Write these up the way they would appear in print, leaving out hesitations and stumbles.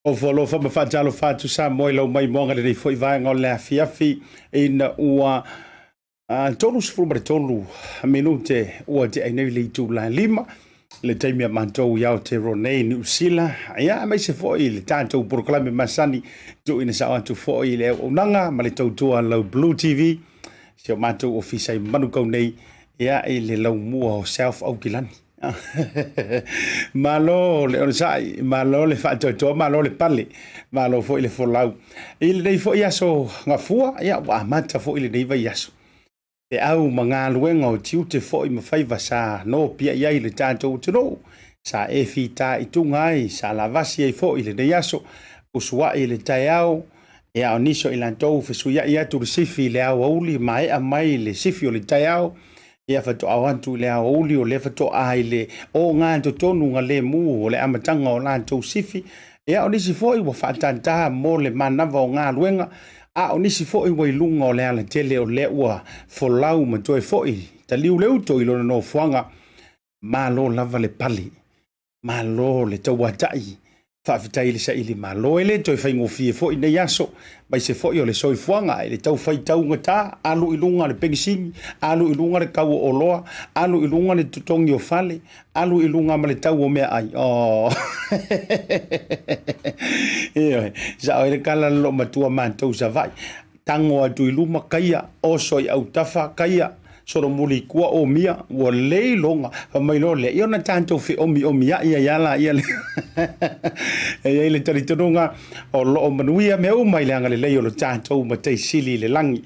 Ofo alofa ma faatalofa atu Samoa i lau maimoaga lenei foi vaega o le afiafi ina ua 33 minute ua tea ai nei le itula 5 le taimi a matou i Aotearoa nei Niu Sila ia aemaise foi le tatou polokalame masani tuuina sao atu foi i le auaunaga ma le tautua a lau Blue TV si o matou ofisa i Manukau nei ia i le laumua o South Aukilani. Malo le onosai, malo le faatoatoa, malo le pale, malo foi le folau. I lenei foi aso gafua, ia ua amata foi lenei vaiaso. Feau ma galuega o tiute foi ma faiva sa nopiai ai le tatou atunuu, sa e fitaituga ai, sa lavasi ai foi lenei aso, usuai i le taeao, ia o nisi o i latou fesuiai atu le sifi i le aoauli, maea mai le sifi o le taeao, ia faatoa o atu i le aoauli o lea faatoa i le ogatotonu galemu o le amataga o latou sifi. Ia o nisi foi ua faatātā mo le manava o galuega, a o nisi foi ua i luga o le alatele o lea ua folau ma toe foi taliu le uto i lona nofoaga. Malo lava le pale, malo le tauatai, faafetai i le saili malo. E le toe faigofie foi nei aso, aemaise foi o le soifuaga i le tau faitaugata, alu i luga le penisini, alu i luga le tau o oloa, alu i luga le totogi o fale, alu i luga ma le tau o meaai. Oh. Ioe, sao ai le kala le loomatua matou Savaii. Tago atu i luma, kaia, oso i autafa, kaia, solomuli i tua, omia, ua le iloga. Fai mai loa lea, ia ona tatou feomiomiai ai lava laia lea. E i ai le talitonuga o lo o manuia mea uma i le agalelei o lo tatou Matai Sili i le lagi.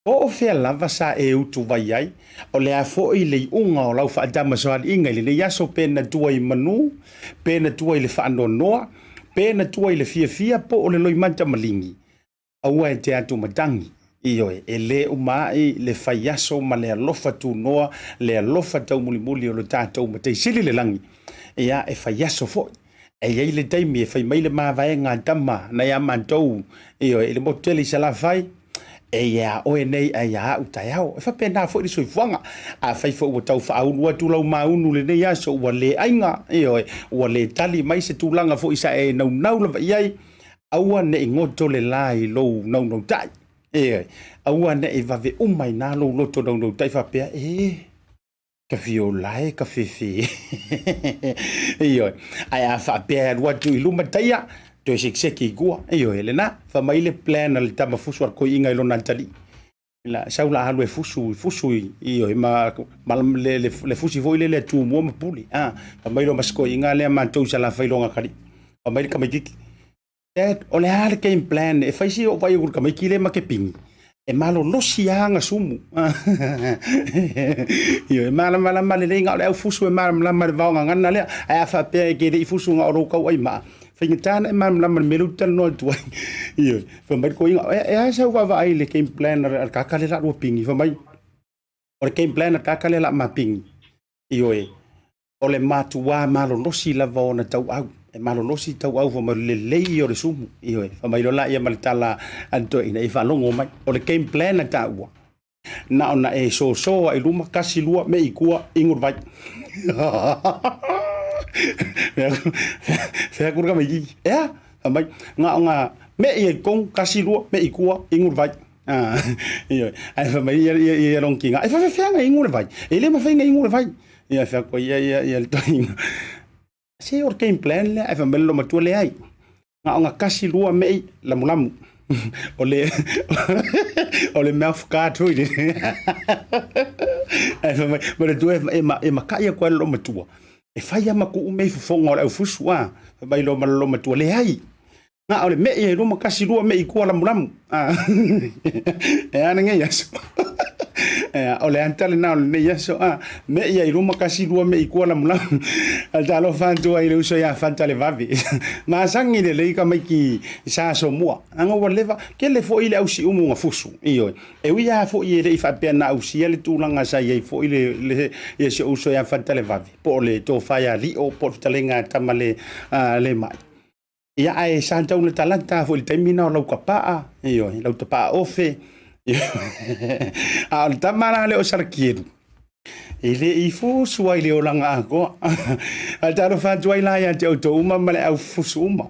Po o fea lava sa e utuvai ai, o le a foi le iuga o lau faatamasoaliiga i lenei aso, pe na tua i manu, pe na tua i le faanoanoa, pe na tua i le fiafia po o le loimata maligi, aua e te atu matagi. Ioe, e le uma ai le fai aso ma le alofa tunoa, le alofa taumulimuli o lo tatou Matai Sili i le lagi, ia e fai aso foi. E i ai le taimi e fai mai le mavaega a tama na iā matou, ioe, i le motu tele i Salafai, e iā oe nei ae iā au taeao. E faapena foi le soifuaga. Afai foi ua tau faaulu atu lau maunu i lenei aso ua le aiga, ioe, ua le tali mai se tulaga foi sa e naunau lava i ai, aua ne i goto le la i lou naunautai. Ioe, aua ne i vave uma i ina lou loto naunautai faapea, e. Ka fia ola e ka fefe. Ioe. Ae a faapea e alu atu i luma taia, toe sekiseki i tua. Ioe, lena. Fai mai le plan a le tama fusu a le toeaina i lona atalii. La, sau la alu e fusu, fusu i, ioe, ma, ma le, le, le fusi foi lele a Tumua ma Pule. Ah, fai mai loa ma si toeaina lea matou i Salafai lona atalii. Fai mai le tamaititi, Dad, o le a le game plan e fai si ou vaai atu i le tamaiti lea ma te pigi? E malolosi lava ana sumu. Ioe, e malamalama lelei na o le aufusu e malamalama i le vaogagana lea. Ae a faapea e te le i fusu na o lou tauaimaa, faigata ona e malamalama i le mea lea ou te talanoa atu ai. Ioe, fai mai le toeaina, e a sau vaavaai i le game plan a le tagata lea o le a lua pigi? Fai mai, o le game plan a le tagata lea o le a ma pigi. Ioe, o le matuā malolosi lava ona tauau, e malolosi tauau fai mai o le lelei o le sumu. Ioe, fai mai loa laia ma le tala a le toeaina, e faalogo mai, o le game plan a taua, na ona e soso lava i luma, tasi, lua, mei i tua, inu le vai. Fai atu le tamaititi, e a? Fai mai, na ona mei ai i totonu, tasi, lua, mei i tua, inu le vai. Ioe, ae fai mai ia, ia, ia lona tiga, e faafefea ona inu le vai? E le mafai ona inu le vai. Ia, fai atu ai ia, ia, ia le toeaina, se o le game plan lea, ae fai mai le loomatua, leai, na ona tasi lua mei lamulamu. O le, o le mouth guard foi lele. Ae fai mai, manatua e, e makai atu ai le loomatua, e fai lava ma tuu mea i fofoga o le aufusu, a. Fai mai loa ma le loomatua, leai, Na o le mei e luma kasi lua mei kua lamulamu. E a lenei aso. O le ata lena o lenei aso. Mei ai luma kasi lua mei kua lamulamu. A talofa atu ai le uso ia Fanta le vave. Masani lelei tamaiti sa asomua. Leaga ua leva, tele foi le ausiumu na fusu. Ioe. E ui lava foi e le i faapea na ausia le tulaga sa i ai foi le, le, ia si ou uso ia Fanta le vave, po o le tofa ia Lio, po o le fetalaiga a tama le, le mai. Ia, ae sa tau latalata foi i le taimi na o Lautapaa, ioe, Lautapaa Ofe. A o le tama la lea o Salatielu, e le i fusu ai i le olaga atoa. Ae talofa atu ai la ia te outou uma ma le au fusu uma.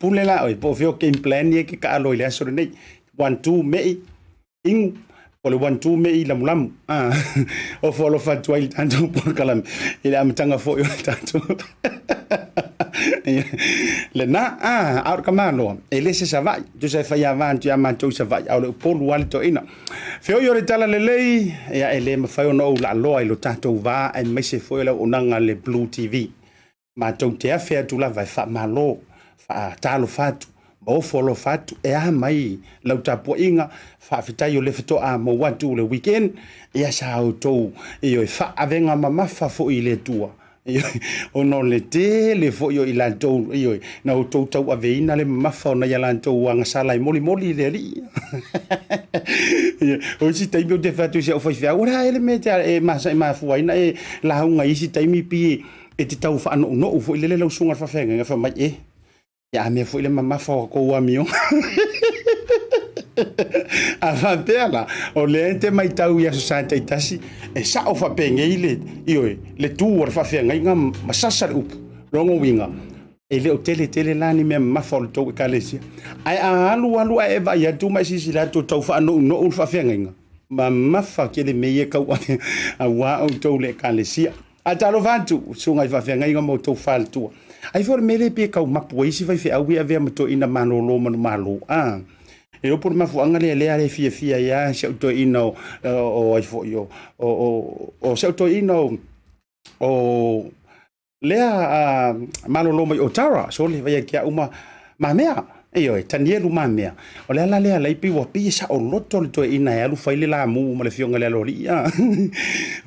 Pule la oe, po o fea o game plan ia e te taalo i le aso lenei. One, two, mei, inu, o le one two mei lamulamu. Ah, ofo alofa atu ai le tatou polokalame i le amataga foi o le tatou lena. Ah, a o le tamaloa, e le se Savaii, tusa e faiava atu ia matou i Savaii, a o le Upolu lava le toeaina. Feoi o le tala lelei, ia e le mafai ona ou laaloa i lo tatou va aemaise foi o le auaunaga a le Blue TV. Matou te afe atu lava e faamalo, faatalofa atu, ma ofo alofa atu, e a mai lau tapuaiga, faafetai o lea faatoa maua atu le weekend, ia sa outou ioe faavega mamafa foi i le Atua, ioe, ona o le tele foi o i latou, ioe, na outou tauaveina le mamafa o nai a latou agasala e molimoli i le Alii. O isi taimi ou te fai atu i si au faifeau, o le a ea le mea e mafua ai ona e lauga i isi taimi pi e te tau faanounou foi lele lau susuga i le faafeagaiga fai mai, e, ia a mea foi le mamafa o tou amioga. A faapea la, o lea e te matau i Aso Sa taitasi, e sao faapenei le, ioe, le tu o le faafeagaiga ma sasa le upu. Lona uiga, e le o tele tele la ni mea mamafa o le tou ekalesia. Ae a alu alu ae e vaai atu ma e silasila atu o tau faanounou le faafeagaiga, mamafa tele mea ia e tau ave aua outou le ekalesia. Ae talofa atu, susuga i faafeagaiga ma outou faletua. Ai foi o le mea lea pei e tau mapu ai isi faifeau ia e avea ma toeaina malolo manumalo. A, e iloa po o le mafuaaga lea lea le fiafia ai lava si au toeaina o, o, ai foi o, o, o, o si au toeaina o, o lea malolo mai o Tara, sole, vai ia te au ma, Mamea, ioe, Tanielu Mamea. O le ala lea la pei ua pei e saoloto le toeaina e alu fai le lamu ma le afioga i le Aloalii. A.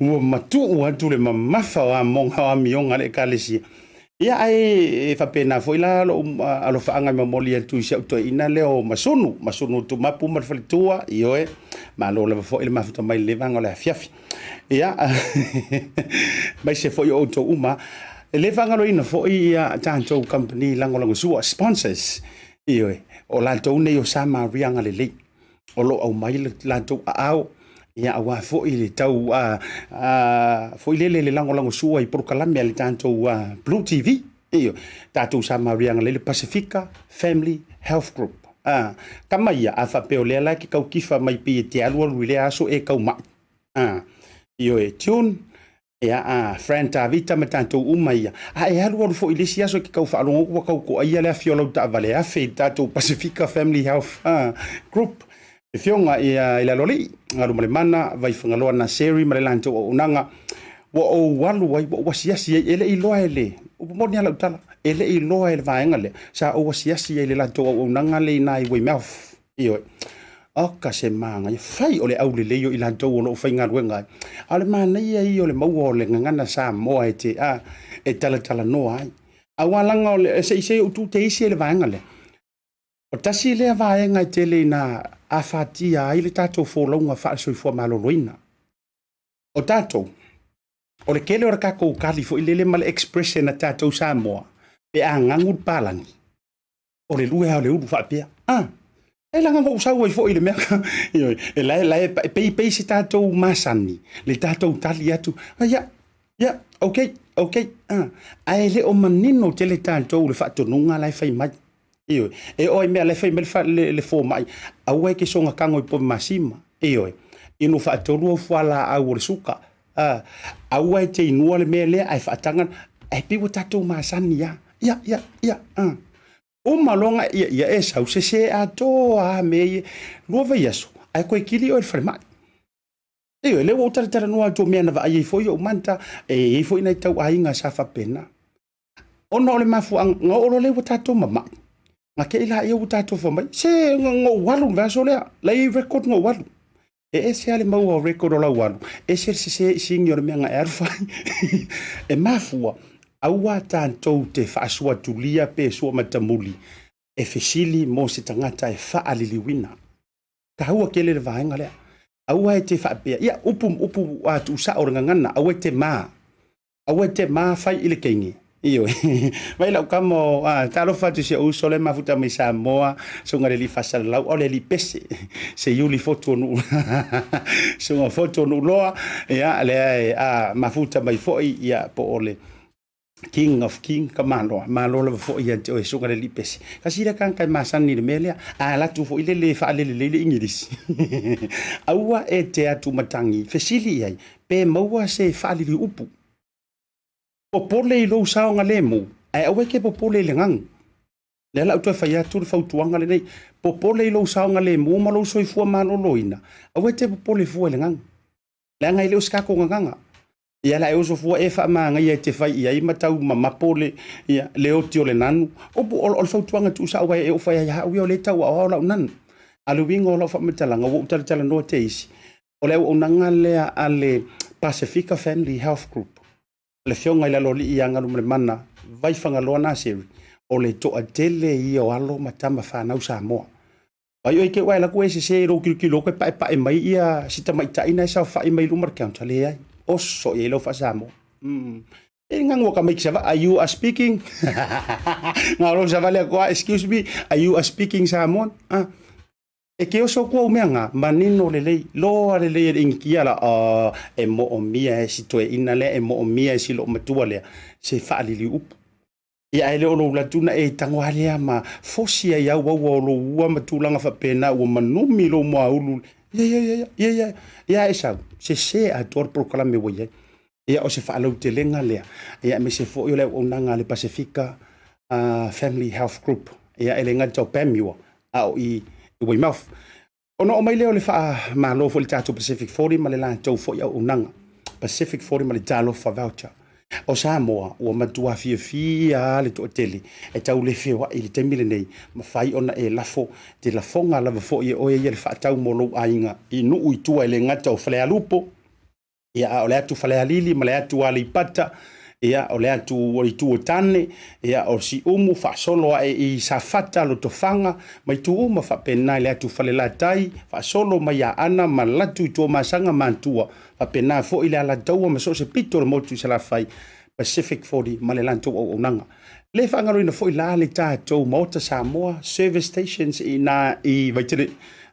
Ua matuu atu le mamafa o amoga o amioga a le ekalesia. Ia ae e faapena foi la lou alofaaga e momoli atu i si au toeaina lea o Masunu, Masunu Tumapu ma le faletua, ioe, malo lava foi le mafuta mai i lenei vaega o le afiafi. Ia, aemaise foi o outou uma. E le faagaloina foi ia tatou kamupani lagolagosua, sponsors, ioe, o latou nei o Samaria Agalelei, o lo o aumai le latou aao, ia aua foi le tau foi lele le lagolagosua i polokalame a le tatou Blue TV, ioe, tatou Samaria Agalelei, le Pasifika Family Health Group. Tama ia, a faapea o lea la e te tau tifa mai pei e te alualu i lea aso e tau mai. Ioe, June, ia, a Fran Tavita ma tatou uma ia. A e alu alu foi i le isi aso e te tau faalogo atu ua tau toaia le afi o lau taavale e afe i le tatou Pasifika Family Health Group. Le Afioga ia i le Aloalii, Galumalemana, Vaifagaloa Naseri ma le latou auaunaga, ua ou alu ai, ua ou asiasi ai, e le i iloa e le, upu moni lava lau tala, e le i iloa e le vaega lea, sa ou asiasi ai i le latou auaunaga lea i ina i Weymouth. Ioe. Oka se manaia, fai o le aulelei o i latou o lo o faigaluega ai. A o le manaia ia o le maua o le gagana Samoa e te, a, e talatalanoa ai. Aua leaga o le, se i se i ou tuu te isi e le vaega lea. O tasi lea vaega e tele ina afatia ai le tatou folauga faale-soifua maloloina. O tatou, o le tele o le tatou tali foi lele ma le expression a tatou Samoa, pe a ganu le palagi, o le lue lava o le ulu faapea. Ah, e leaga na ou sau ai foi i le mea, ioe, e la e, la e, e pei, pei se tatou masani, le tatou tali atu, ah, ia, ia, okay, okay, ah, ae le o manino tele tatou i le faatonuga la e fai mai. Ioe, e oo i mea la e fai mai le, le, le fomai, aua e te soga tago i povi masima. Ioe, inu faatolu au fualaau o le suka. Ah, aua e te inua le mea lea ae faataga, ae pei ua tatou masani lava. Ia, ia, ia, ah. Uma loa ona ia, ia e sau, sese atoa lava mea ia. 2 vaiaso, ae toe kili oe i le falemai. Ioe, lea ua ou talatalanoa atu o mea na vaai ai foi ou manta, e i ai foi nai tauaiga sa faapena. Ona o le mafuaaga, na oo loa lea ua tatou mamai, na te i laia ua tatou fai mai, se na ou alu i le vaiaso lea, la e i ai record na ou alu. E ese lava le maua o record o lau alu, ese le sese i sini o le mea na e alu fai. E mafua, aua tatou te faasuatulia pe suamatamuli e fesili mo se tagata e faaliliuina. Taua tele le vaega lea. Aua e te faapea, ia upu, upu a tuusao o le gagana, aua e te ma. Aua e te ma fai i le teine. Ioe. Mai lau kama o, a, talofa atu i si ou uso lea e mafuta mai Samoa, susuga i le alii faasalalau, o le alii pese, se Iuli Fotu o Nuu, susuga Fotu o Nuuloa, ia, lea e, a, mafuta mai foi, ia, po o le King of King, ka malo, malo lava foi ia te oe, susuga i le alii pese. Kasi lea tagata e masani i le mea lea, a alu atu foi lele e faalelelei le Igilisi. Aua e te atu matagi, fesili i ai, pe maua se faaliliuupu. Popole i lou saogalemu, ae aua e te popole i le ganu. Lea la ou toe fai atu le fautuaga lenei, popole i lou saogalemu ma lou soifua maloloina, aua e te popole fua i le ganu. Leaga e le o se tatou gagana. Ia la e oso fua e faamagaia e te fai i ai ma tau mamapo le, ia, le oti o le nanu. Upu, o, o le fautuaga tuusao ai e ou fai ai au ia o lea e tau aoao lau nanu. A o le uiga o lau faamatalaga, ua ou talatalanoa te isi, o le auaunaga lea a le Pasifika Family Health Group, le Afioga i le Aloalii ia Galumalemana Vaifagaloa Naseri, o le toatele ia o alo ma tama fanau Samoa. Ai oi ke ua la ku e sese lou kilokilo koe paepae mai ia si tamaitai na e saofai mai luma le counter leai. Oso i ai lau faa-Samoa. Mm. E ngangua ka mai ki sava, are you a speaking? Nga lo sava lea koa, excuse me, are you a speaking Samoan? Ah. E ke oso kua umea ngā, manino lelei, loa lelei e le ingikia la, oh, e moomia e si toeaina lea, e moomia e si loomatua lea, se faaliliu upu. Ia ae le o lou latu na e tago lava lea ma fosi ai auaua o lou ua ma tulaga faapena ua manumi lou moaulu. Ia, ia, ia, ia, ia, ia, e sau, sese atoa le polokalame ua i ai. Ia, o se faalautelega lea, ia, aemaise foi o le auaunaga a le Pasefika Family Health Group, ia, e le gata o Panmure, a o i Weymouth. Ona oo mai lea o le faamalo foi i le tatou Pacific 40 ma le latou foi auaunaga Pacific 40 ma le Talofa Voucher. O Samoa ua matua fiafia lava le toatele e tau le feoai i le taimi lenei, mafai ona e lafo te lafoga lava foi e oe ia le faatau mo lou aiga i nuu i tua e le gata o Falealupo, Ia, a o le atu Falealili ma le atu Aleipata, ia, o le atu o Itu o Tane, ia, o Siumu, faasolo ae i Safata, Lotofaga, ma itu uma faapena i le atu Falelatai, faasolo mai Aana ma Latu i Tuamasaga ma Atua, faapena foi le Alataua ma so o se pito o le motu i Salafai, Pacific 40 ma le latou auaunaga. Le faagaloina foi la le tatou Maota Samoa Service Stations i ina i Vaitele,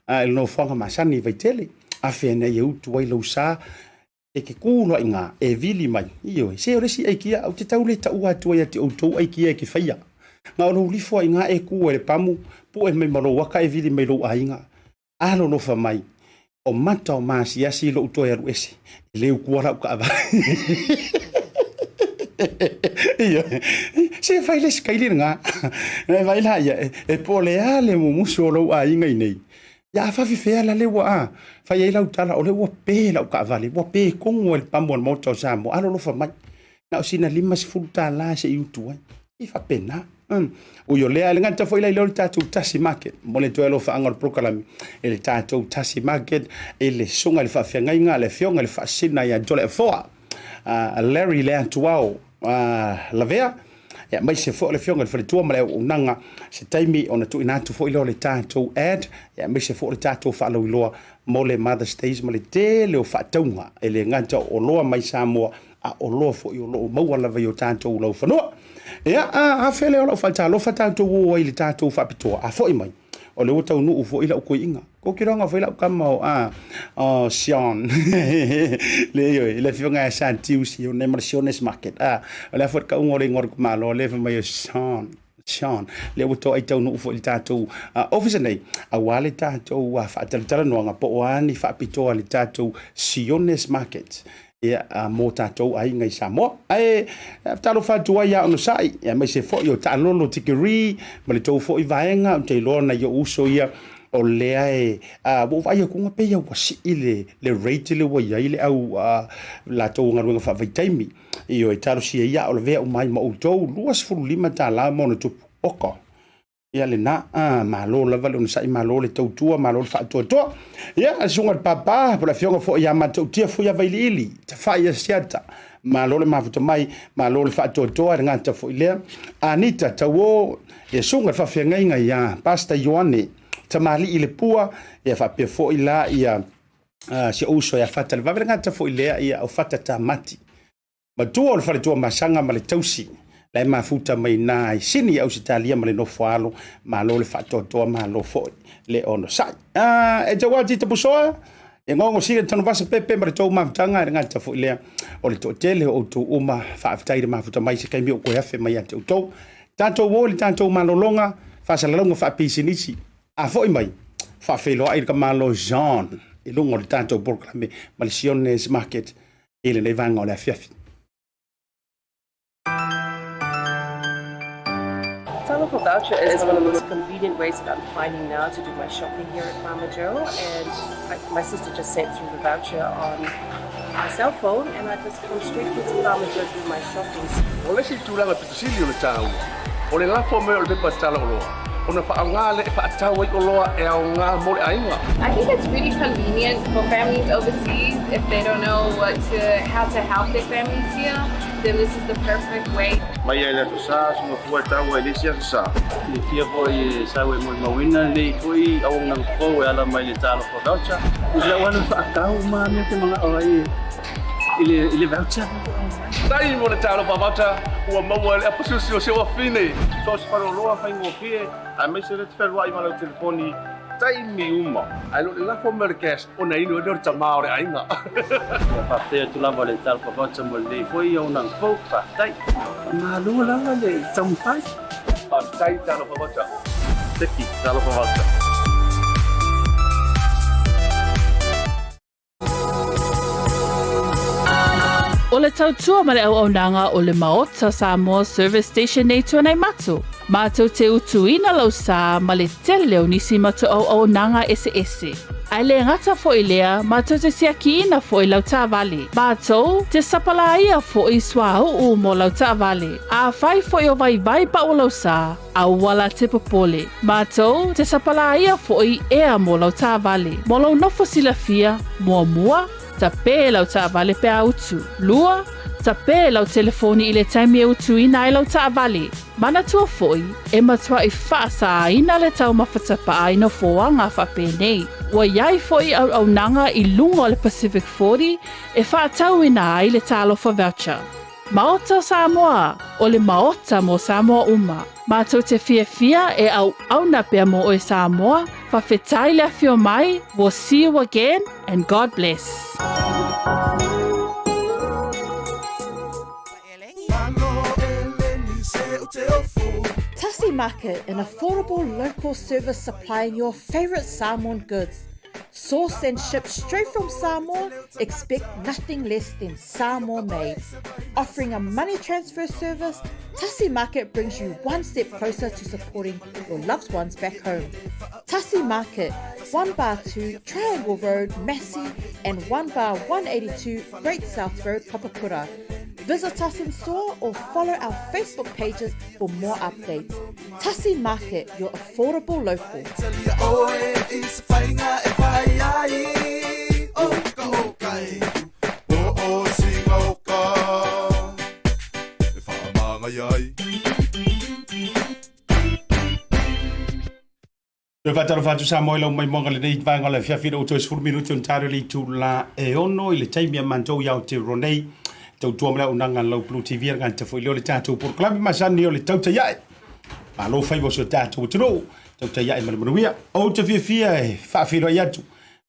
i le nofoaga masani i Vaitele. Afe ina ia utu ai lou sa, e te kū loa i ina, e vili mai. Ioe, se o le isi aikia, ou te tau le taua atu ai ia te outou aikia e te faia. Na o lou lifo lava i ina e kū ai i le pamu, pue mai ma lou aka e vili mai i lou aiga. Alolofa mai. O mata o maasiasi lou toe alu ese, e le ukua lau taavale. Ioe, se fai le isi kaili lena. E vaai la ia, e po o le a le mumusu o lou aiga i nei. Ia a faafefea la lea ua a, fai ai lau tala, o lea ua pe lau taavale, ua pe tonu lava i le pamu a le Maota o Samoa, alolofa mai. Na o sina $50 se i utu ai. E faapena. Ui o lea, e le gata foi la i lea o le tatou Tasi Market, mo le toe alofaaga o le polokalame i le tatou Tasi Market i le susuga i le faafeagaiga a le Afioga i le Faasina ia Toleafoa Larry Leatuao Lavea, aemaise foi o le Afioga i le Faletua ma le auaunaga, se taimi ona tuuina atu foi lea o le tatou ad, aemaise foi o le tatou faalauiloa mo le Mother's Days ma le tele o faatauga e le gata o oloa mai Samoa, a o oloa foi o lo o maua lava i o tatou laufanua. Ia, a afe lea o lau faatalofa tatou o ai i le tatou faapitoa, a foi mai, o lea ua taunuu foi lau toeaina. Kou te iloaga foi lau tama o, a, o Sean, le ioe, le afioga ia Sa Tiusi, o nei ma le Sean's Market, a, o le a foi le tauga o le igoa o le tamaloa lea fai mai o Sean. Sean, lea ua toai taunuu foi i le tatou ofisa nei, aua le tatou faatalatalanoaga po o a ni faapitoa i le tatou Siones Market ia, mo tatou aiga i Samoa. Ae talofa atu ai ia onosai, aemaise foi o taalolo tikeri ma le tou foi vaega, ou te iloa nai ou uso ia o lea e, ua ou vaai atu pei ua sii le rate lea ua i ai le au latou galuega faavaitaimi. Ioe, talosia ia o lavea uma ai ma outou, $25 ma ona tupu. Oka. Ia lena, ah, malo lava le onosai, malo le tautua, malo le faatoatoa. Ia, le susuga i le Papa, po o le afioga foi ia Matautia Fuiavailiili, Tafai Asiata, malo le mafuta mai, malo le faatoatoa, le gata foi lea. Anita Tauo, ia susuga i le faafeagaiga ia Pastor Ioane, Tamalii Lepua, ia faapea foi la ia si ou uso ia Fata le vave le gata foi lea ia o Fata Tamati. Matua o le faletua Masaga ma le tausi la e mafuta mai na i Sini i Ausetalia ma le nofo alo, malo le faatoatoa, malo foi le onosai. E tau ati tapusoa, e ngongo sile tanuvasa pepe ma le tou mafutaga e le gata foi lea o le toatele o outou uma, faafetai le mafuta mai se taimi o koe afe mai ia te outou. Tatou o i le tatou malologa, faasalalauga faapisinisi, A foi mai, faafeiloai le tamaloa Jean i luga o le tatou polokalame ma le Siones Market i lenei vaega o le afiafi. Talofa Voucher is one of the most convenient ways that I'm finding now to do my shopping here at Farmer Joe, and I, my sister just sent through the voucher on my cell phone, and I just come straight here to Farmer Joe to do my shopping. O le isi tulaga pito sili o le taua, o le lafo mai o le pepa tala oloa, ona faaaoga lea e faatau ai oloa e aoga mo le aiga. I think it's really convenient for families overseas if they don't know what to, how to help their families here, then this is the perfect way. Mai ai le Aso Sa, suga fua e taua i le isi Aso Sa. Silafia foi e sau e molimauina lenei foi auaunaga fou e ala mai le Talofa Voucher. I lau alu faatau ma mea te manao ai i le voucher. Tai mo le Talofa Voucher ua maua e le apasusi o si ou afine. So o se faleoloa faigofie aemaise le te fealuai ma lau telefoni taimi uma. Ae le o le lafo mai o le cash ona inu ai lea o le tama o le aiga. Ua faafetai atu lava le Talofa Voucher mo lenei foi auaunaga fou. Faafetai. Malo lava le taumafai. Faafetai Talofa Voucher. Seki Talofa Voucher. O le tautua ma le auaunaga o le Maota Samoa Service Station nei Tuanaimato. Mātou te utuina lau sā ma le tele o nisi matou auaunaga eseese. Ae le gata foi lea, mātou te siakiina foi lau taavale. Mātou te sapalāia foi suauu mo lau taavale. Afai foi o vaivai pau lau sā, Aua la te popole. Mātou te sapalāia foi ea mō lau taavale. Mō lou nofo silafia, muamua, tapē lau taavale pe a utu. Lua, tapē lau telefoni i le taimi e utuina ai lau taavale. Manatua foi, e matuai faasāina le taumafa tapaa i nofoaga faapenei. Ua i ai foi auaunaga i luga o le Pacific 40 e faatauina ai le Talofa Voucher. Maota Samoa, o le Maota mo Samoa uma. Matou te fiafia e auauna pea mo oe Samoa, fawhetai le afio mai, we'll see you again and God bless. Tasi Market, an affordable local service supplying your favourite Samoan goods. Sourced and shipped straight from Samoa, expect nothing less than Samoa made. Offering a money transfer service, Tasi Market brings you one step closer to supporting your loved ones back home. Tasi Market, 1 Bar 2 Triangle Road, Massey, and 1 Bar 182 Great South Road, Papakura. Visit us in store or follow our Facebook pages for more updates. Tasi Market, your affordable local. Toe faatalofa atu Samoa i lau maimoaga lenei vaega o le afiafi ina ua toe 10 minute ona talo le itula e ono i le taimi a matou i Aotearoa nei. Tautua ma le auaunaga a lau Blue TV a le gata foi lea o le tatou polokalame masani o le Tautai Ae. Malo faiva o si o tatou atunuu, tautai ae ma le manuia. Ou te fiafia e faafeiloai atu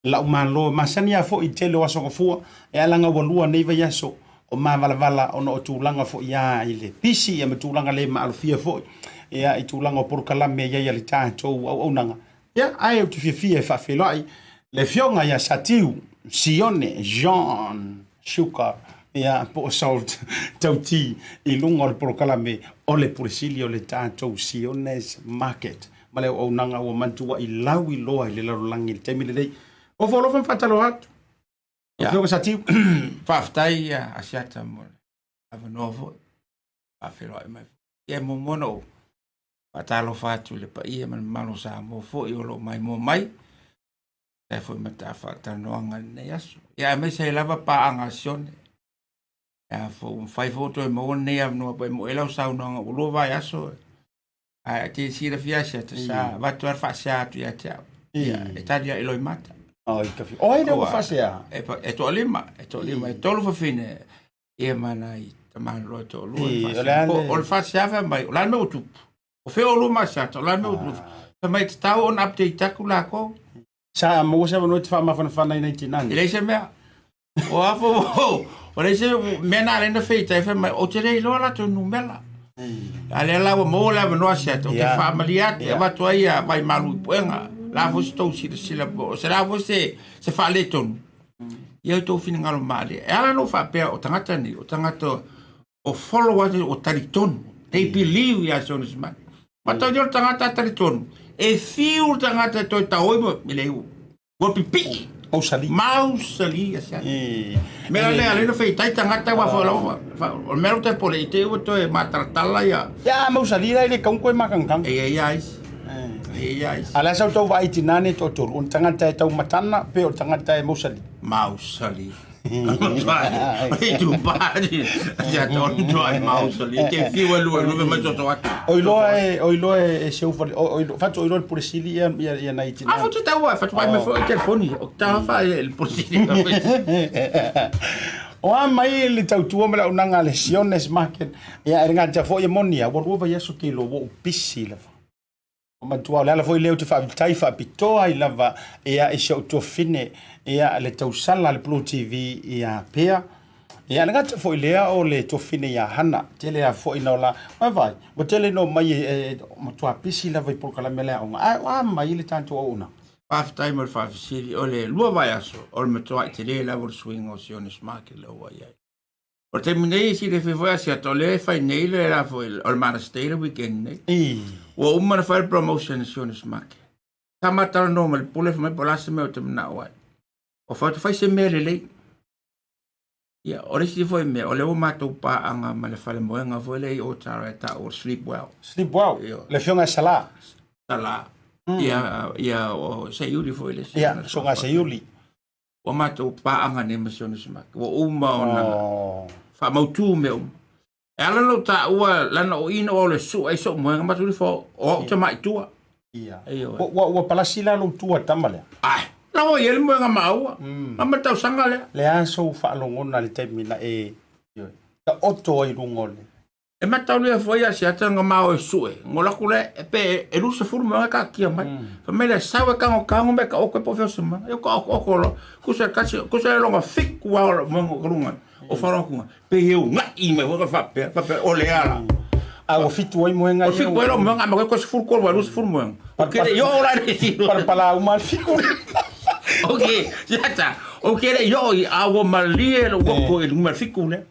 lau malo e masani lava foi i le tele o aso gafua e alaga ua lua nei vaiaso o mavalavala ona o tulaga foi a i le pisi ia ma tulaga le maalofia foi ia i tulaga o polokalame i ai a le tatou auaunaga. Ia, ae ou te fiafia e faafeiloai le afioga ia Satiu Sione Jean Sugar ia po o Salt Tauti i luga o le polokalame o le Pule Sili o le tatou Sione's Market ma le auaunaga ua mantua'i lauiloa i le lalolagi i le taimi lenei. Ofo alofa ma faatalofa atu. Ia. Afioga Satiu. Faafetai ia Asiata mo le avanoa foi. Faafeiloai mai. Ia e muamua ona ou faatalofa atu i le paia ma le mamalu o Samoa foi o lo o maimoa mai. E foi ma ta faatalanoaga i lenei aso. Ia aemaise ai lava paaga a Sione. Ia fo ua mafai foi ona toe maua lenei avanoa pe moe lau saunoaga ua lua vaiaso. Ae te silafia Asiata sa avatu lava le faasea atu ia te au. Ia e tali ai loimata. Oi ka fi. Oi le ua faasea. E, e toalima, e toalima, e tolu fafine. Ia ma nai tamaloa e toalua. I, o le a le- O le faasea fai mai, o le a le mea ua tupu? O fea oulua ma Asiata, o le a le mea ua tupu? Fai mai, e tatau ona update atu lakou. Sa maua se avanoa e te faamafanafana ai nai tina E leai se mea. O a fo, o leai se mea na ala ai ona feita ai, fai mai, ou te le iloa latou numera. A lea la ua maua le avanoa Asiata, ou te faamalie atu, e avatu ai ia vaimalu i puega. O le a foi se tou silasila, po o se a foi se, se faaletonu. Ia outou finagalo malie. E ala ona ou faapea, o tagata nei, o tagata o follow atu, o talitonu. They believe ia Sionis mai. Matau o le tagata a talitonu, e fiu le tagata e toe taoi ma e le ua pipii. Mausali. Mausali ia se atu. Mea lea lea na feitai tagata ua fo lava. O le mea te pole i te ua toe matalatala ia. Ia mausali la i le kaungu koe makangkang. E ia isi. E ia isi. A le a sa outou vaai i tina nei toatolu, o le tagata e taumatana pe o le tagata e mausali? Mausali. O iloa e, o iloa e seu fale, o iloa, fatu o iloa le pule sili ia, ia, ia nai tina. A fatu tau ai, fatu mai foi telefoni, o ta fa le pule sili. O a mai le tautua ma le auaunaga a le Siones Market, ia e le gata foi e moni a, ua lua vaiaso ke iloa ua ou pisi lava. Matua, o le ala foi lea ou te faafetai faapitoa ai lava ia i si ou tuafine ia le tausala a le Blue TV ia Pea. Ia le gata foi lea o le tuafine ia Hana, tele lava foi ina o la, ua vaai, ua tele ina omai e, e, matua pisi lava i polokalame a le aoga, ae o a mai le tatou auaunaga? Faafetai mo le faafesili. O le lua vaiaso, o le matuai tele lava o le suiga o Sionis Market lea ua i ai. O le taimi nei, e silafia foi Asiata, o lea e fai nei le la foi, o le Mother's Day le weekend nei. Ua uma ona fai le promotion a Sionis Market. Sa ma talanoa ma le pule, fai mai po o le a se mea ou te manao ai. O fai atu, fai se mea lelei. Ia, o le isi foi mea, o lea ua matou paaga ma le falemoega foi lea i Otara e tau o le Sleep Well. Sleep Well, Ioe. le afioga ia Salā. Salā. Ia, ia, o Seiuli foi le isi. Ia, soga Seiuli. Ua matou paaga nei ma Sionis Market. Ua uma ona oh. faamautu mea uma. E ala ona ou taua lana o i na o le sua ai sou moega matou ifo o au tamai tua. Ia. Ua, ua, ua palasi la lou tua tama lea. Ai, la ua i ai le moega maua. Ma ma tausaga lea. Le a sou faalogona i le taimi na e taoto ai luga o le E mataulia foi ia Asiata nga mao e sue, ngo laku le e pe e 20 moega e kaakia mai. Fai mai lea sau e kagokago me ka oko e po fea o se moega. Ia ka oko oko lo, kusa kasi, kusa e longa fiku a o le moega o ka lunga, o wharonga pe e unga'i mai foi ka whapea, whapea o le ala. A ua fitu ai moega O fiku ai lo moega, a ma koe 13 wa 20 moega. O kere i o la le Palapala uma le fiku. Ok, siata, ou te le i oo i a ua malie lou loto i le numera fitu lea.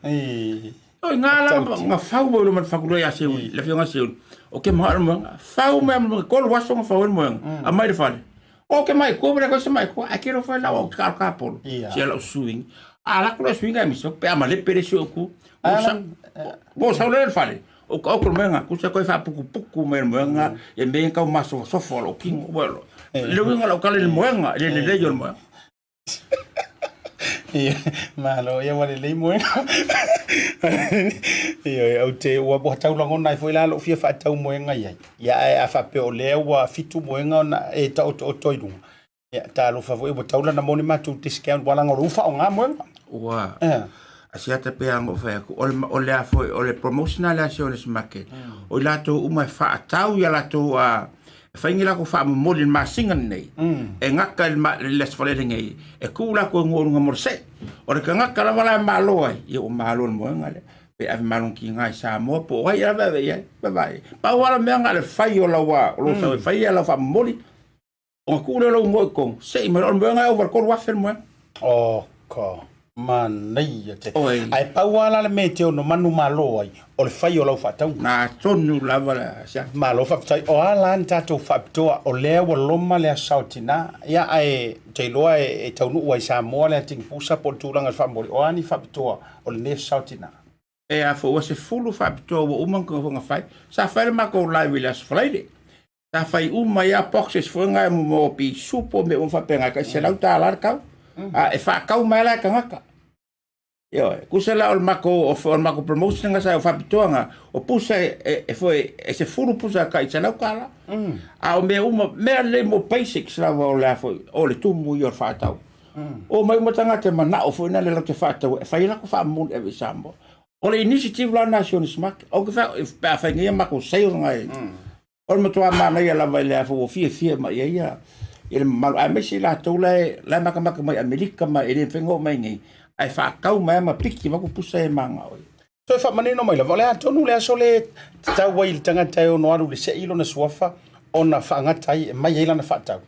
Oi, ngā la, ngā fau mai lo ma le fakulua ia Seuli, le afioga Seuli. O ke maha o le moega, fau mai ma tolu aso nga fau ai le moega, aumai le fale. O ke mai kua, ma le se mai kua, ai ke lo fai lau au te kalo kapolo. Si ala suing. A la kula suing ai miso, pe ama le pere si o ku. Mo sa le fale. O ka o moega, ku se koe fa puku puku mai le moega, e me kau maso sofo lo kingo welo. Le winga lo kale le moega, le le le yo le moega. Ia, malo, ia ua lelei moega. Ioe, ou te, ua, ua tau lagona ai foi la lou fia faatau moega i ai. Ia, ae a faapea o lea ua fitu moega ona e taotooto i luga, ia, talofa foi, ua tatau la ona maua ni matou discount, aua leaga o lea ua faaaoga moega. Ua, asiata pei lava ona ou fai atu, o le, o le a foi, o le promotion lava lea a Sionis Market, o i latou uma e faatau i a latou e fai ni latou faamomoli i le masina lenei, e gata i le Aso Faraile nei, e tuu latou i luga mo le se'i. O le tagata lava la e malo ai, ia ua malo i le moega lea, pe ave malogitiga i Samoa po o ai lava e ave i ai. Vaai, pau lava le mea na o le fai o lau, o lou sau e fai lau faamomoli, Ona tuu lea o lou igoa i totonu, sei mai loa le moega e ova i le 3000 le moega. Oka, manaia tele. Oi. Ae pau lava la le mea e te ono manumalo ai, o le fai o lau faatauga. Na tonu lava le siaki. Malo faafetai. O a la ni tatou faapitoa, o lea ua loma le aso sao tina, ia ae ou te iloa e taunuu ai i Samoa le atigi pusa po o le tulaga i le faamomoli. O a ni faapitoa o lenei aso sao tina? E a foi ua 10 faapitoa ua uma ona fai. Sa fai le matou live i le Aso Faraile. Sa fai uma ai lava boxes foi na mo pisupo mea uma faapena e tai $100 le tau. A e faatau mai la e tagata. Ioe, tusa la o le matou o le matou promotion na sa faapitoa na, o pusa e foi e 10 pusa e tai $100. A o mea uma, mea lelei mo basics lava o le a foi, o le tumu ia o le faatau. Omai uma tagata e manao foi na le latou te faatau e fai ai latou faamomoli e ave i Samoa. O le initiative la na a Sionis Market. Ou te fai, pe a fai nei a matou sale na e, O le matua manaia lava i le afa ua fiafia mai ai ia le mamalu, aemaise i latou la e, la e matamata mai Amerika ma e le mafai ona oo mai nei, ae faatau mai lava ma piki avatu pusa e manao ai. Toe faamanino mai lava, o le a tonu le aso lea e tatau ai i le tagata e ono alu i le sei lona suafa ona faagata ai e mai ai lana faatau?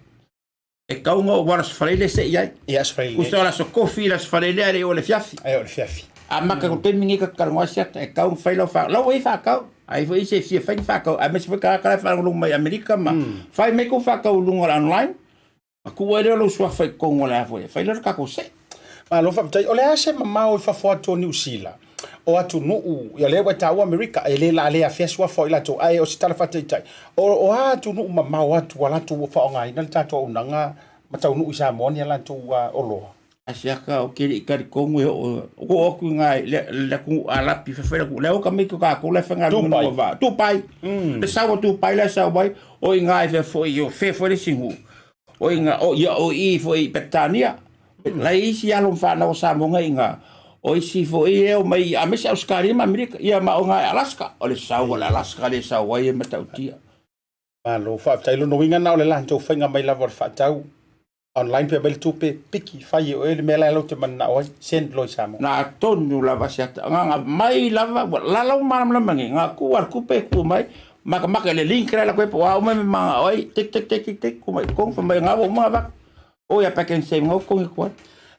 E tau ona ou ala Aso Faraile se i ai. Ia Aso Faraile. Tusa o le Aso Tofi i le Aso Faraile ae le i oo i le afiafi. Ae oo i le afiafi. Amata atu taimi nei ta te talanoa ai siata e tau ona fai lau wha, lau ai whakau. Ai foi se fia fai ni whakau, aemaise foi tagata la e faalogologo mai Amerika ma fai mai kou whakau i luga o le online, ma tuu ai lea o lou suafa i totonu o le a foi, e fai lea o le tatou se. Malo faafetai. O le a se mamao i fafo atu o Niu Sila, o atunuu, ia lea ua e taua Amerika, e le la le afea suafa o i latou, ae o se tala faataitai, o a atunuu mamao atu a latou ua faaaogaina le tatou auaunaga ma taunuu i Samoa ni a latou oloa? Asiata ou te le i talitonu e oo, oo atu i ina i le atunuu Arapi, fai atu, lea ua tamaiti o tatou la e faigaluega i luga o vaa. Dubai. Le sau a Dubai la e sau ai, o i ina e fea foi, o fea foi le isi nuu. O i ina, o ia, o i foi i Peretania. La e i isi alo ma fanau a Samoa na i ina, o isi foi e omai, aemaise Ausetalia ma Amerika, ia ma o ina i Alaska. O le sau a le Alaska lea e sau ai e matautia. Malo, faafetai. Lona uiga na o le latou faiga mai lava o le faatau online pe aumai le tupe, piki, fai e oe le mea la e latou te mananao ai, send loa i Samoa. Na tonu lava se ata, na mai lava, ua lala ua malamalama nei, na tuu lava le tupe tuu mai, matamata i le link la e alu atu ai po o a uma mea mananao ai, tik tik tik tik tik, tuu mai i totonu, fai mai na ua uma ona avatu. Oi a pack and save ngau kongi koe.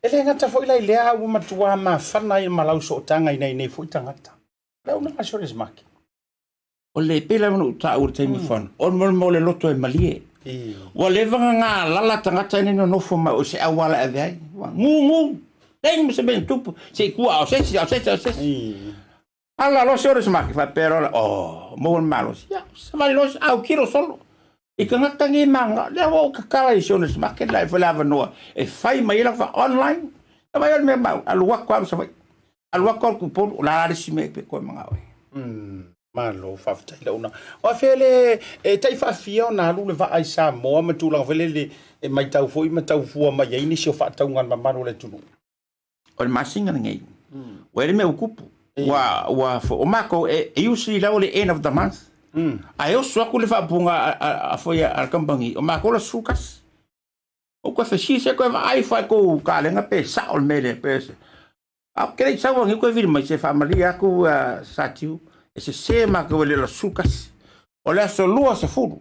E le gata foi la i lea a ua matua mafana ai ma lau sootaga i nei foi tagata. Le una assurance market. O le pei lava ona ou taua i le taimi ua fano, o le mea o le loto e malie. Ua leva ona galala tagata nei nonofo mai o se auala e ave ai. Ua gugu, leai ma se mea na tupu, se i tua a o se isi, a o se isi, a o se isi. Ala loa se ore se maki, faapea loa la, oh, maua le malosi. Ia, savali loa, autilo solo. I tagata nei maga, lea ua ou tatala i Sionis Market la e fai le avanoa e fai mai ai lau fa online. E vaai o le mea mau, alu atu lava Savaii. Alu atu lava Upolu, o le a la le isi mea e toe manao ai. Malo, faafetai Launa. O afea le e tai faafia ona alu le vaa i Samoa ma tulaga foi lele e matau foi ma tau fua mai ai nisi o faatauga a le mamalu o le atunuu. O le masina lenei, ua i ai le mea ua tupu. Ua, ua, o matou, e, e usually lava le end of the month. Ae oso atu le faaupuga a, a, a, foi a, a le kamupani, o matou la 11. Ou toe fesili se toe vaai fai kou kalega pe sao le mea lea, pe se. A ou te le i sau anei toe vili mai se faamalie atu uh, Satiu, e sese matou e le o le 11. O le aso 20.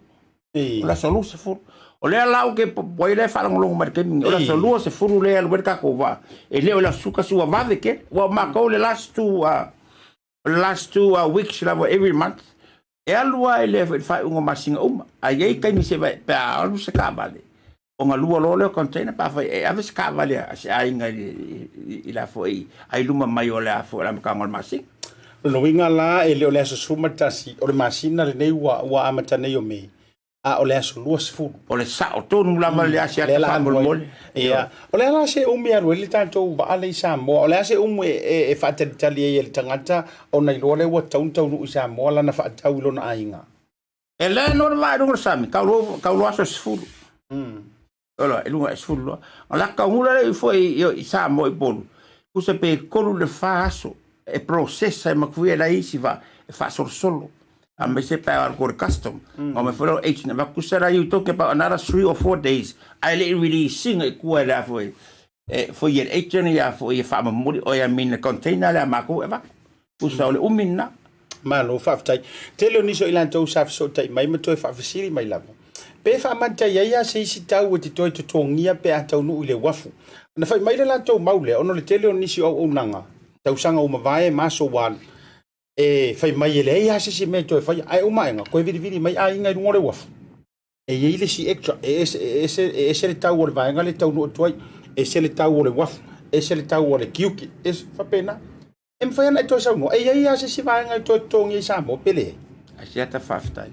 O le aso 20. O lea la ou te popoe ai lea e faalogologo mai i le taimi lenei, o le aso 20 lea e alu ai le tatou vaa, e le o le aso 11 ua vave tele. Aua o matou le last two, o le last two weeks lava every month, e alu lava i le faaiuga o masina uma. Ae i ai taimi se pe a alu se taavale, ona lua loa lea o container pe afai e ave se taavale a se aiga i la foi ai luma mai o le a foi o le amataga o le masina. O lona uiga la e le o le aso 11 o le masina lenei ua amata nei o Me, a o le aso 20. O le sao tonu lava le asiata faamolemole. Ia, o le a la se umi e alu ai le tatou vaa lea i Samoa? O le a se umi e faatalitali ai e le tagata ona iloa lea ua tatau ona taunuu i Samoa lana faatau i lona aiga? E le no le vaa i luga o le sami, kau loa aso 10. Ola, i luga e 10 loa. O la kaugula le ifo i Samoa i Upolu, tusa pe 3 i le 4 aso e process ai makuia la isi vaa e faasolosolo. Aemaise pe a alu i le custom. Nga mai foi lea o agent avatu tusa la you talking about another 3 or 4 days ae le i release ina i tua e le a foi e foi e le agent ia foi e faamomoli oe I mean le container lea a matou e avatu. Tusa o le umi lena. Malo faafetai. Tele o nisi o i latou sa fesootai mai ma toe faafesili mai lava. Pe faamata i ai lava se isi tau e te toe totogia pe a taunuu i le uafu. Na fai mai le latou mau lea ona o le tele o nisi o auaunaga, tausaga ua mavae ma aso ua alu, e fai mai e leai lava se isi mea e toe faia, ae uma aega toe vilivili mai aiga i luga o le uafu. E i ai le isi extra, e ese, e ese, e ese le tau o le vaega lea e taunuu atu ai, ese le tau o le uafu, ese le tau o le tiute, ese, faapena. E mafai ona e toe saunoa, e i ai lava se isi vaega e toe totogia i Samoa pe leai? Asiata faafetai.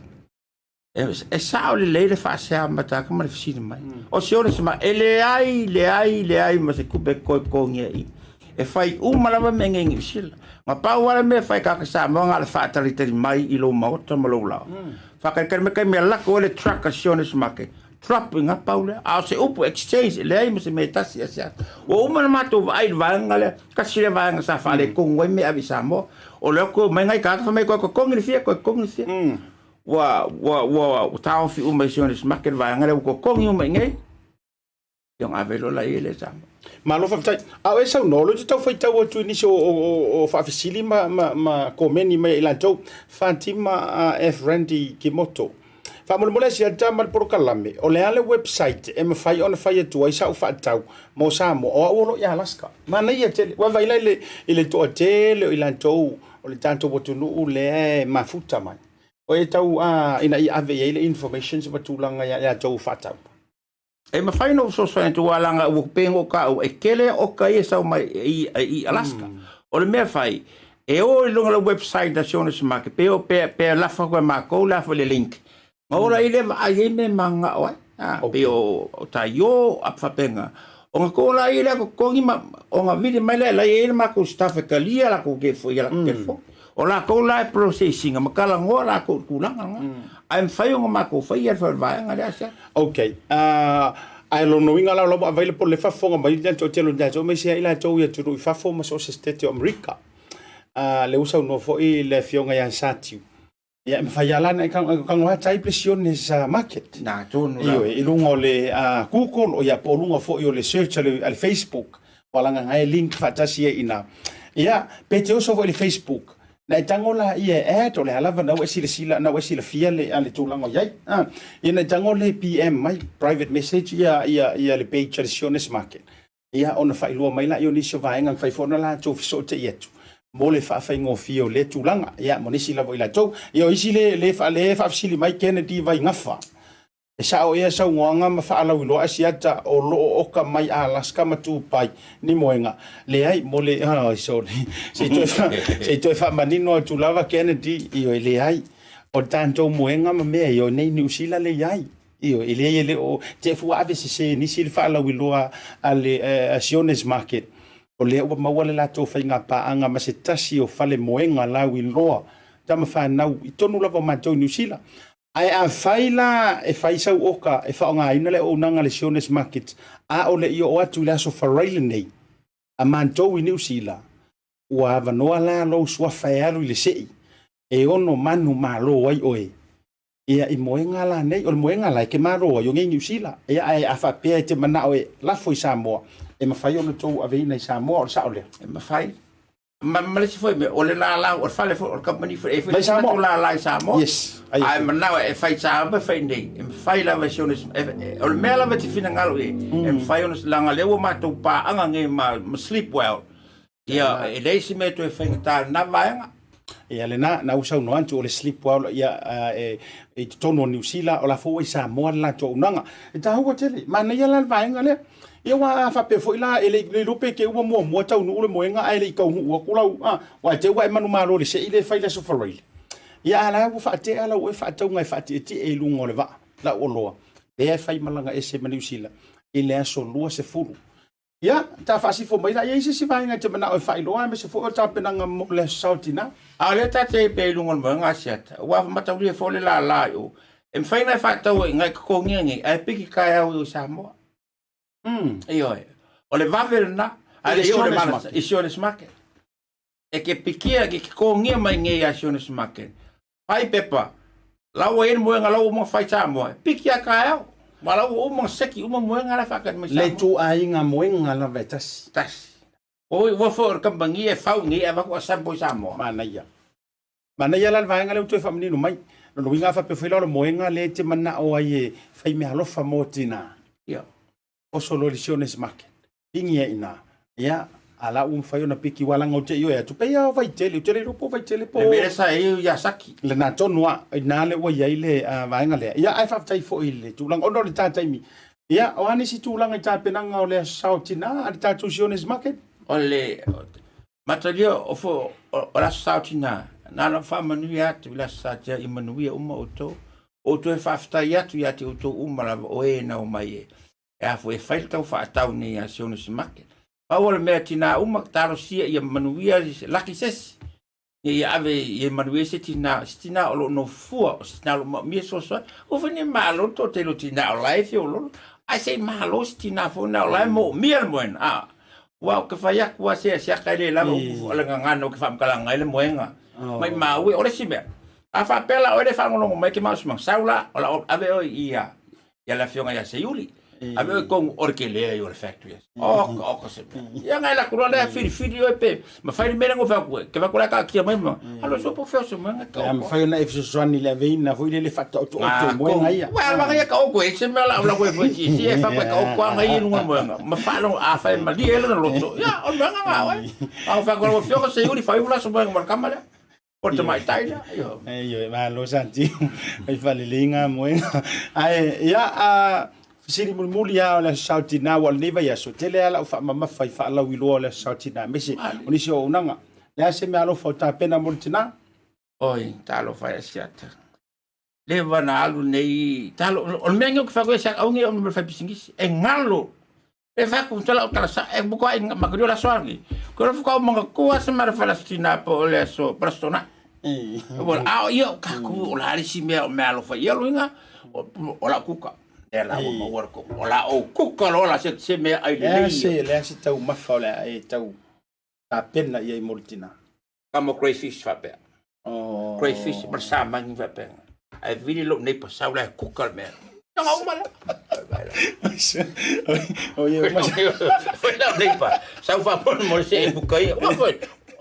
E sao lelei le faasea mataka ma le fesili mai. O se ole sema, e leai, leai, leai ma se tupe e toe totogia i i. E fai uma lava mea nei i Niu Sila. Na pau lava le mea e fai tagata Samoa na o le faatalitali mai i lou maota ma lou lao. Faatalitali mai taimi e lako ai le truck a Sionis Market. Drop i nga pau lea. A o se upu exchange, e leai ma se mea e tasi e asiasi. Ua uma ona matou vaai i le vaega lea, tasi lea vaega sa faaletonu ai mea ave i Samoa. O lea toe omai nai tagata fai mai toe totogi le fia, toe totogi le fia. Ua, ua, ua taofi uma e Sionis Market le vaega lea, ua totogi uma i inei. Ia ona ave loa laia lea i Samoa. Malo faafetai. A o e saunoa, o lea ou te tau faitau atu i nisi o faafesili ma komeni mai a i latou. Fatima F. Randy Kimoto. Faamolemole Asiata ma le polokalame, o le a le website e mafai ona fai atu ai sau faatau mo Samoa? O au o lo o i Alaska. Manaia tele. Ua vaai la i le toatele o i latou o le tatou atunuu lea e mafuta mai. O e tau ina ia ave i ai le informations ma tulaga ia i latou faatau. E mafai ona ou fesoasoani atu aua leaga ua pei ona ou taua e tele oka ia e sau mai i Alaska. O le mea e fai, e o i luga o le website a Sionis Market pe pe lafo atu e matou le a foi le link, ona o laia lea vaai ai mea e mananao ai. Pei o taio a faapena. Ona tou laia lea totogi ma ona vili mai lea la e i ai le matou staff e talia latou telefoni i latou telefoni. O latou la e process ina ma talanoa latou i le tulaga lena. Ae mafai ona matou faia le vaega lea Asiata. Ok. Ae lona uiga la o la ua available le faafofoga mai le toatele o latou aemaise ai latou i atunuu i fafo ma so o se state o Amerika. Lea ua saunoa foi le afioga ia Satiu, ia e mafai lava la ona e tago lava type le Sionis Market. Na tonu la. Ioe, i luga o le Google ia po o luga foi o le search a le Facebook, ua laga e link faatasi ai i ina. Ia, pe te oso foi i le Facebook, na e tago laia e add, o le a lava na ua e silasila, na ua e silafia le, le tulaga o i ai. Ia na e tago le PM mai, private message ia, ia, ia le page a le Sionis Market. Ia, ona faailoa mai laia o nisi o vaega e mafai foi ona latou fesootai atu mo le faafaigofie o lea tulaga. Ia, mo nisi lava o i latou. Ia, o isi le, le, le faafesili mai Kennedy Vaigafa. E sao ea saunoaga ma faalauiloa Asiata o lo o oka mai Alaska ma Dubai ni moega? Leai, mo le, oh, sorry. Se i toe, se i toe faamanino atu lava Kennedy, ioe, leai. O le tatou moega ma mea ia, o nei Niu Sila le i ai. Ioe, e leai e le o, te fua ave sese nisi le faalauiloa a le a Sionis Market. O lea ua maua le latou faigapaaga ma se tasi o fale moega lauiloa tama fanau i totonu lava o matou i Niu Sila. Ae afai la e fai sau oka e faaaogaina le auaunaga a le Sionis Market a o le i oo atu i le aso Farai lenei a matou i Niu Sila, ua avanoa la lou suafa e alu i le sei e ono manu malo ai oe. Ia, i moega la nei, o le moega la e te malo ai o nei Niu Sila. Ia, ae a faapea e te manao e lafo i Samoa, e mafai ona tou aveina i Samoa, o le sao lea? E mafai. Ma, ma le isi foi mea, o le lala, o le fale foi, o le kamupani foi, e foi Mai Samoa. lala i Samoa. Yes. Ae manao e fai Samoa ma fai nei, e mafai lava e si ona, o le mea lava e te finagalo i ai, e mafai ona, leaga o lea ua matou paaga nei ma Sleep Well, ia, e leai se mea e toe faigata i lena vaega. Ia lena, na ua saunoa atu o le Sleep Well ia, e, i totonu o Niu Sila, o la foi ua i Samoa le latou auaunaga. E taua tele, manaia la le vaega lea. Ia aua a faapea foi la, e le i iloa pe te ua muamua taunuu le moega ae le i taunuu atu lau, a, aua e te ua e manumalo i le sei lea e fai i le Aso Faraile. Ia a la ua faatea lau oe faatauga e faatietie i luga o le vaa, lau oloa, lea e fai malaga ese ma Niu Sila i le aso 20. Ia, ta faasifo mai la, e i ai se isi vaega e te manao e faailoa aemaise foi o le tapenaga mo le Aso Sa o Tina? A o lea ta te i ai pea i luga o le moega asiata, ua mataulia foi le lala i o. E mafai ona e faataua i ina e totogia nei, ae piki taeao i o i Samoa. Ioe. O le vave lena, ae le i oo i le malasa, i Sionis Market. E ke pikia, ke totogia mai nei ia Sionis Market. Fai pepa, la ua i ai le moega, la ua uma ona fai Samoa, e piki lava taeao. Ma la ua uma ona seki uma moega la e faatali mai Samoa. Le ituaiga moega lava e tasi. Tasi. Oi, ua foi o le kamupani e fau nei e avatu assemble i Samoa. Manaia. Manaia la le vaega lea ua toe faamanino mai. Lona uiga a faapea foi la o le moega lea e te manao ai e fai meaalofa mo tina. Ia. Oso loa i le Sionis Market. Pigi ai i ina. Ia, a la ua mafai ona piki aua leaga ou te ioe atu, pei lava o Vaitele, ou te le iloa po o Vaitele po o... Le mea lea sa i ai o Yasaki. Lena tonu lava, i ina lea ua i ai le vaega lea. Ia, ae faafetai foi i le tulaga, ona o le ta taimi. Ia, o a nisi tulaga i tapenaga o le Aso Sa o Tina a le tatou Sionis Market? O le matalia o fo o le Aso Sa o Tina, na ona faamanuia atu i le Aso Sa Tina ia manuia uma outou. Ou toe faafetai atu ia te outou uma lava o e na omai e e a foi e fai le tau faatau nei ia Sionis Market. Pau o le mea tina uma, talosia ia manuia laki sesi. Ia ia ave ia manuia se tina, se tina o lo o nofofua, o se tina o lo o maomia fesoasoani. Ua foi nei malo le toatele o tina o la e feololo. Ae se i malo se tina foi na o la e moomia le moena. A, ua ou te fai atu a se asiaka e le lava upu o le gagana ou te faamatalaga ai le moega. Maimau e, o le isi mea, a faapea la oe le faalogologo mai ke maosima, sau la, o la ave oe i ia ia le afioga ia Seiuli. Ave oe tonu o le tele ai o le factory. Oka, oka se mea. Ia ngai la kura lea filifili oe pe, ma fai le mea lengo fai kue. Ke vai kura ka kia mai ma. Alo so po feo se moenga ka oko. Mafai ona e fesoasoani le aveina foi lele faataotooto i moenga ia. Ua alanga ia ka oko e se mea la la koe foi si si e fa koe ka oko anga ia lunga moenga. Ma whaalo a whai malie ele na loto. Ia, o moenga ngā oe. A o whai kura fio ka Seiuli whai ula so moenga ma le kama lea. O le tamaitai lea. Ioe. Ioe, malo Santi. Ai faalelei ngā moenga. Ae, ia, a fesili mulimuli lava o le Aso Sa o Tina, aua o lenei vaiaso, tele lava lau faamamafa i faalauiloa o le Aso Sa o Tina, aemaise o nisi o auaunaga. Le a se meaalofa o tapena mo le tina? Oi, talofa e Asiata. Leva na alu nei, talo, o le mea nei ou te fai atu ai, aua ne i oo i le mea fai pisinisi, e galo. E fai atu tala o tala sa e buka ai ma kuri la soangi. Ko la fuka o manga kua se mara fala stina po o le aso prastona. Wa a ia ka ku o la si mea o mea alofa ia luinga o la kuka. E la o ma ko o la o kuka lo la se se mea ai le. Se le se tau mafa o le e tau tapena ia i mo le tina. Ka mo crayfish faapea. Oh. Crayfish ma sa mangi faapea. Ai vili lo nei pasau la kuka le mea. Nga uma la. O ia uma. Foi la nei pa. Sau fa pon mo se e kuka ia. Wa foi.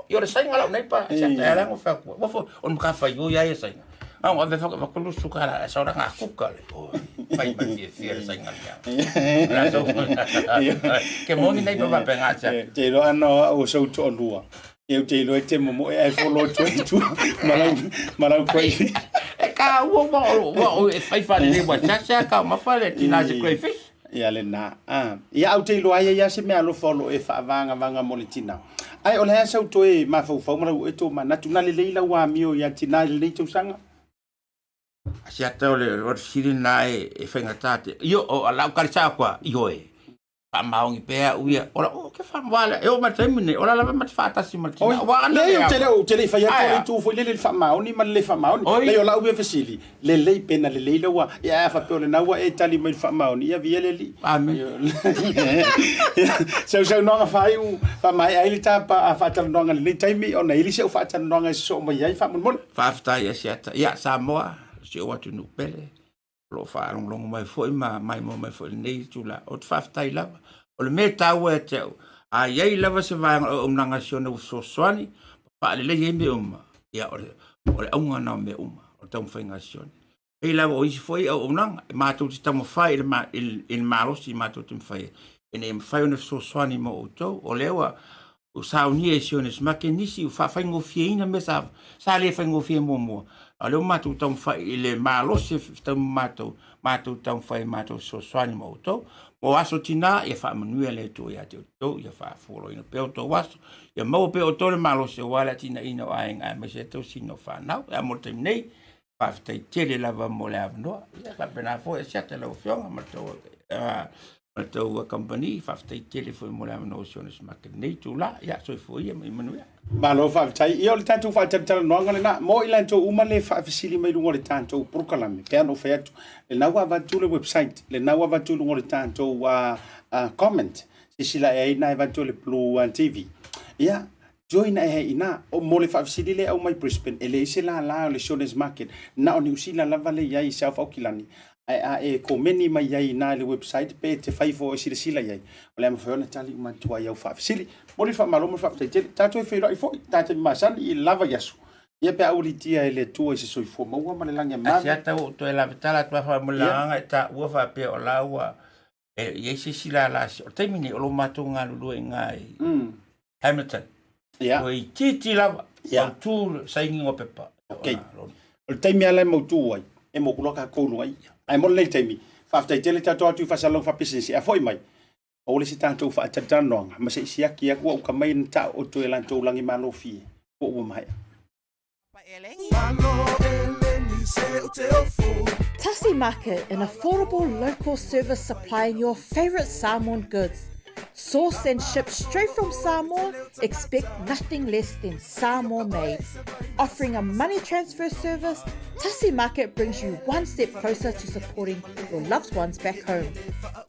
Yo le sainga la nei pa. Sa ta la ngo fa ku. Wa foi on ka fa yo ia ia sainga. Au ave fa ka kulu suka la sa ora nga kuka le. Fai ma fia fia le sainga le. La so. Ke moni nei pa pa nga cha. Te iloa ana o sou toalua. Ia ou te iloa e te momoe ae follow atu ai i tua ma lau, ma lau crayfish. E ka ua ua ua ua e fai faalelei ua seasea taumafa le tina se crayfish. Ia lena. Ah, ia ou te iloa ai ia se mea alofa o lo o e faavagavaga mo le tina. Ae o le a sau toe mafaufau ma lau e tō manatu na lelei lau amio ia tina i lenei tausaga? Asiata o le o le fesili lena e faigata te. Io o lau tali sao koa, ioe. Faamaoni pea au ia. Ola, o ke whakamā lea. E o mai le taimi nei, ola lava ma te whaatasi ma le tina. Oi, Wa ana leai, ou te le, ou te le i fai atu o le itu foi lele i le faamaoni ma le le faamaoni. Oi. Leai, o lau ia fesili, lelei pe na lelei lau a, ia a faapea o lena ua e tali mai i le faamaoni, ia via le alii. Amen. Sausaunoaga faaiu, faamaea ai le ta faatalanoaga i lenei taimi, ona e i ai le isi au faatalanoaga e sosoo mai ai faamolemole. Faafetai Asiata. Ia, Samoa, si ou atunuu pele. o lo o faalogologo mai foi ma maimoa mai foi i lenei itula. Ou te faafetai lava. O le mea e taua ia te au, a i ai lava se vaega o auaunaga a si ona ua fesoasoani, ma faalelei ai mea uma, ia o le, o le auga lena o mea uma. taumafaiga a Sione. E pei lava o isi foi auaunaga e matou te taumafai i le, i le, i le malosi matou te mafai ai, ina ia mafai ona fesoasoani mo outou. O lea ua ua saunia e Sione Smake nisi ua faafaigofieina mea sa, sa le faigofie muamua. A o lea ua matou taumafai i le malosi e fetau ma matou, matou taumafai e matou fesoasoani mo outou. Mo aso tinā, ia faamanuia le Atua ia te outou, ia faafualoina pea outou aso, ia maua pea outou le malosi aua le atinaeina o aiga aemaise ai le tausiga o fanau. Ae mo le taimi nei, faafetai tele lava mo le avanoa. Ia faapena foi Asiata lau Afioga ma le tou ma le tou kamupani, faafetai tele foi mo le avanoa o si ona smart lenei itula. Ia soifua ia ma ia manuia. Malo faafetai. Ia o le tatou faatalatalanoaga lena. Mo i latou uma le faafesili mai luga o le tatou polokalame, pei ona ou fai atu, lena ua avatu le website, lena ua avatu i luga o le tatou comment. Silasila i ai na e avatu e le Blue TV. Ia, join ae ai i ina. O mo le faafesili lea e aumai Brisbane, e leai se lala o le Shoney's Market, na o Niu Sila lava lea e i ai i South Aukilani. Ae a e komeni mai ai i ina i le website pe e te fai foi e silasila i ai, o le a mafai ona tali uma atu ai au faafesili. Momoli le faamalo ma le faafetai tele. Tatou e feiloai foi, tatou masani i le lava i aso. Ia pe a ulitia e le Atua i se soifua maua ma le lagi e mave. Asiata ua ou toe lave tala atu lava mo le agaga e taua faapea o la ua e i ai se isi lala o le taimi nei o lo matou galulue i ina i Hamilton. Ua itiiti lava, mautu le sainiga o pepa. Okay. O le taimi lava la e mautu ai, e moku loa tatou i luga i. Ae mo lenei taimi, faafetai tele tatou atu i Faasaleleaga Faapisinisi. A foi mai, aua le isi tatou faatalatalanoaga ma se i siaki atu ua uka mai na taooto e latou lagi malofie po ua maea. Tasi Market, an affordable local service supplying your favourite Samoan goods. Sourced and shipped straight from Samoa, expect nothing less than Samoa made. Offering a money transfer service, Tasi Market brings you one step closer to supporting your loved ones back home.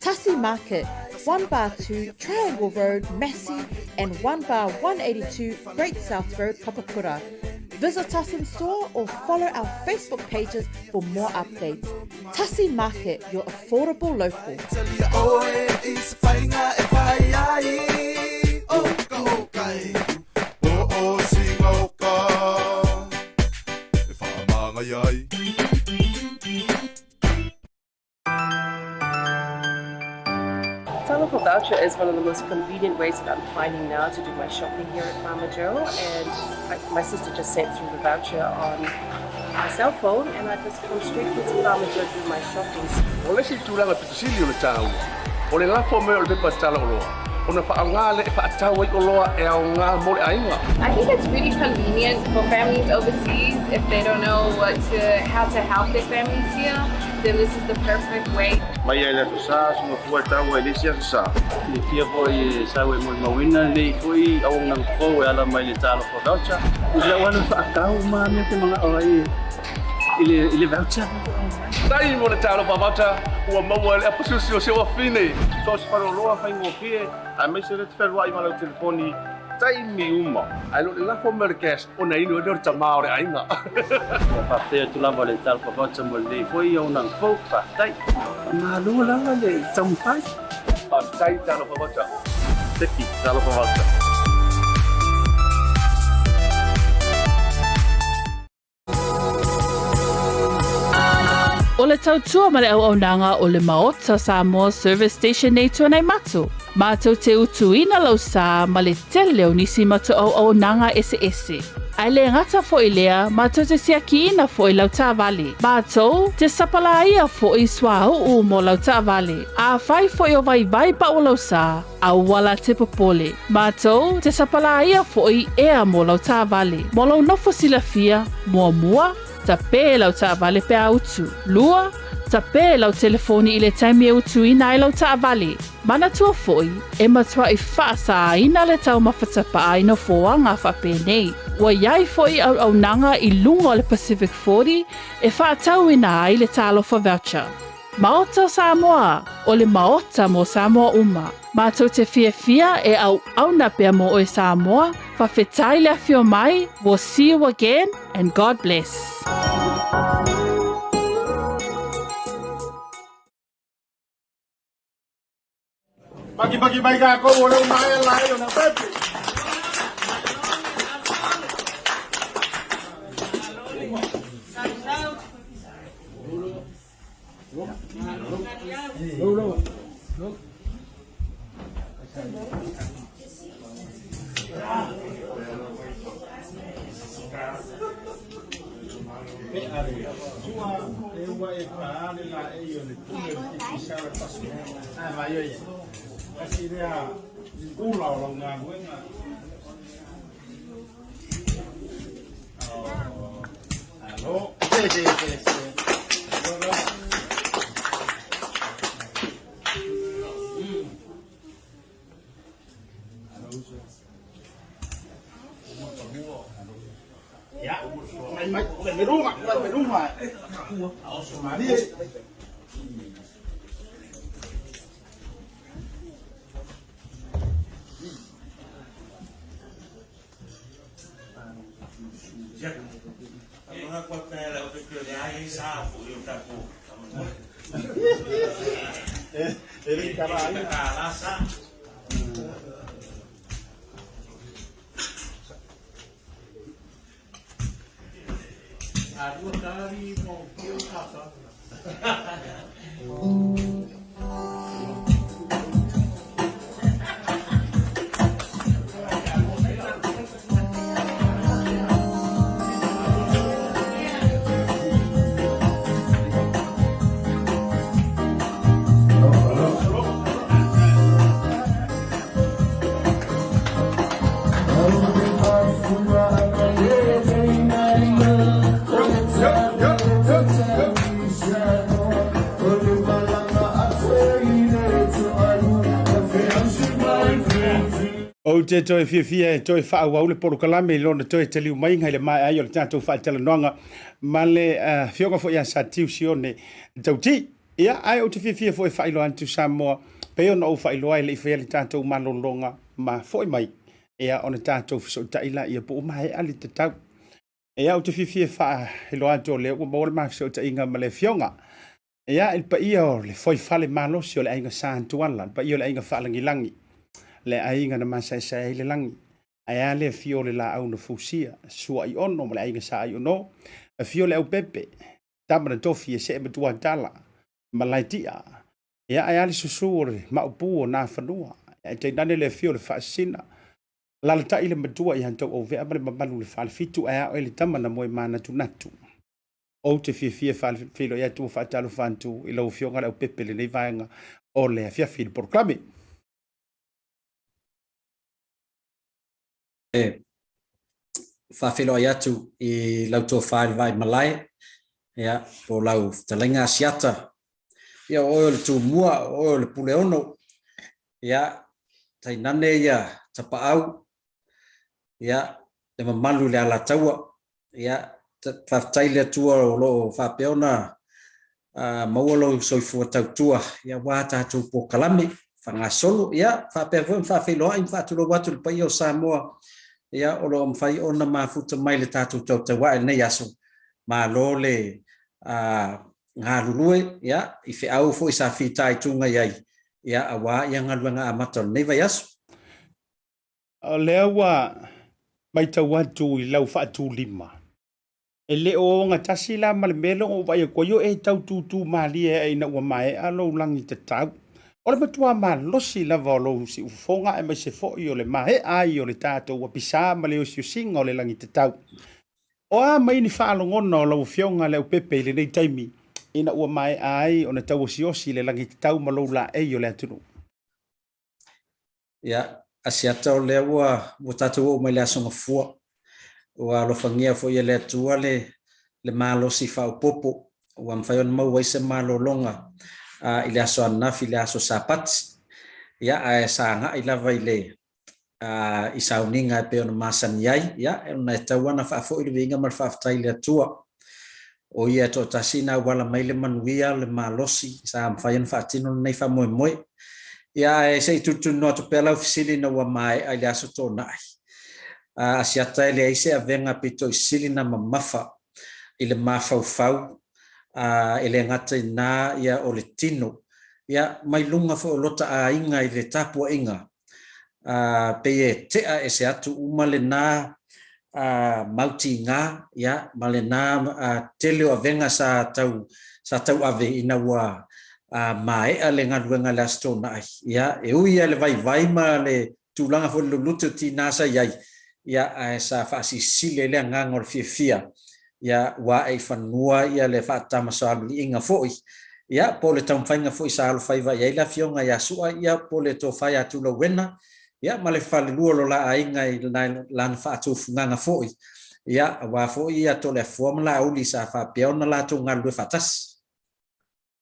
Tasi Market, 1 Bar 2 Triangle Road, Massey, and 1 Bar 182 Great South Road, Papakura. Visit us in store or follow our Facebook pages for more updates. Tasi Market, your affordable local. Talofa voucher is one of the most convenient ways that I'm finding now to do my shopping here at Farmer Joe. And I, my sister just sent through the voucher on my cell phone and I just come straight here to Farmer Joe to do my shopping. O le isi tulaga pito sili o le taua, o le lafo mai o le pepa tala oloa, ona faaaoga lea e faatau ai oloa e aoga mo le aiga. I think it's really convenient for families overseas if they don't know what to, how to help their families here, then this is the perfect way. Mai lava i le Aso Sa, suga fua e taua i le isi Aso Sa. Silafia foi e sau e molimauina lenei foi auaunaga fou e ala mai le Talofa Voucher. I lau alu faatau ma mea te manao ai i le, i le voucher. Tai mo le Talofa Voucher ua maua e le apasusi o si ou afine. So o se faleoloa faigofie aemaise le te fealuai ma lau telefoni taimi uma. Ae le o le lafo mai o le cash ona inu ai lea o le tama o le aiga. Ua faafetai atu lava le Talofa Voucher mo lenei foi auaunaga fou. Faafetai. Malo lava le taumafai. Faafetai Talofa Voucher. Teki Talofa Voucher. O le tautua ma le auaunaga o le Maota Samoa Service Station nei Tuanaimato, mātou te utuina lau sā ma le tele o nisi matou auaunaga eseese. Ae le gata foi lea, mātou te siakiina foi lau taavale. Mātou te sapalāia foi suauu mo lau taavale. Afai foi o vaivai pau lau sā, Aua la te popole. Mātou te sapalāia foʻi ea mo lau taavale. Mo lou nofo silafia, muamua, tapē lau taavale pe a utu. Lua, tapē lau telefoni i le taimi e utuina ai lau taavale. Manatua foʻi, e matuaʻi faasāina le taumafa tapaa i nofoaga faapenei. Ua iai foʻi auaunaga i luga o le Pacific 40 e faatauina ai le Talofa Voucher. Maota Samoa, o le Maota mo Samoa uma. Matou te fiafia e auauna pea mo oe Samoa, fawhetai le afio mai, we'll see you again and God bless. Makimaki mai kākou o lea ua maea la e o nā pepe. Ou te toe fiafia e toe faaauau le polokalame i lona toe taliu maiga i le maea ai o le tatou faatalanoaga ma le Afioga foi ia Satiu Sione Tauti. Ia, ae ou te fiafia foi e faailoa atu Samoa, pei ona ou faailoa e le i faia le tatou malologa ma foi mai, ia ona tatou fesootai laia po ua maea le tatau. Ia, ou te fiafia e faailoa atu o lea ua maua le ma fesootaiga ma le Afioga. Ia, i le paia o le foifale malosi o le aiga Sa Tuala, le paia o le aiga Faalagilagi, le aiga na masaesae ai le lagi, ae a le afio o le laau na fausia, Suaiono ma le aiga Sa Aiono, afio le Aupepe, tama na tofi e see matua tala, ma Laetia. Ia, ae a le susu o le maopu o Nafanua, ae tainane le afio o le Faasisina, Alaalatai le matua ia Tauauvea ma le mamalu i le Falefitu, ae a oe le tama na moe manatunatu. Ou te fiafia e faafeiloai atu ma faatalofa atu i lau Afioga Leaupepe i lenei vaega o le afiafi i le polokalame. E faafeiloai atu i lau tofa i le Vaimalae, ia, po o lau fetalaiga Asiata. Ia, o oe o le Tumua, o oe o le Puleono, ia, tainane ia Tapaau, ia, le mamalu i le Alataua, Ia, faafetai i le Atua o lo o faapea ona maua lou soifua tautua ia aua tatou polokalame faagasolo. Ia, faapea foi ona faafeiloai ma faatulou atu i le paia o Samoa, ia, o lo o mafai ona mafuta mai le tatou tautauae i lenei aso. Malo le galulue, ia, i feau foi sa fitaituga i ai, ia, aua ia galuega amata o lenei vaiaso. O lea ua matau atu i lau faatulima, e le o ogatasi la ma le mea lea ua ou vaai atu ai, o e tau tūtū malie ae ina ua maea lou lagi tatau. O le matua malosi lava o lou siufofoga aemaise foi o le maea ai o le tatou apisa ma le osiosiga o le lagi tatau. O a mai ni faalogona o lau Afioga Leaupepe i lenei taimi ina ua maea ai ona tauosiosi le lagi tatau ma lou laei o le atunuu? Ia, Asiata o lea ua, ua tatou oo mai le Aso Gafua. Ua alofagia foi e le Atua le, le malosi faaopoopo ua mafai ona maua ai se malologa i le aso ananafi i le aso Sapati. Ia, ae sa agai lava i le, i sauniga e pei ona masani ai, ia, ona e tatau lava ona faafoi le viiga ma le faafetai i le Atua. O ia e toatasi na auala mai le manuia, le malosi sa mafai ona faatino lenei faamoemoe. Ia ae se i tulitulinoa atu pea lau fesili ina ua maea i le Aso Toonai. Asiata e leai se avega pito i sili na mamafa i le mafaufau e le gata i na ia o le tino ia mai luga foi o lota aiga i le tapuaiga pei e tea ese atu uma lena mau tiga ia ma lena tele o avega sa tau sa tauave ina ua a maea le galuega i le Aso Toonai, ia, e ui lava i le vaivai ma le tulaga foi i le luluti o tina sa i ai, ia, ae sa faasilisili ai le agaga o le fiafia, ia, ua ae i fanua ia le faatamasoaliliiga foi, ia, po o le taumafaiga foi sa alofaiva i ai le Afioga ia Su'a, ia, po o le Tofa ia Tulauena, ia, ma le falelua o lo la aiga i lana faatufugaga foi, ia, aua foi ia Toleafoa ma Laauli sa faapea ona latou galulue faatasi.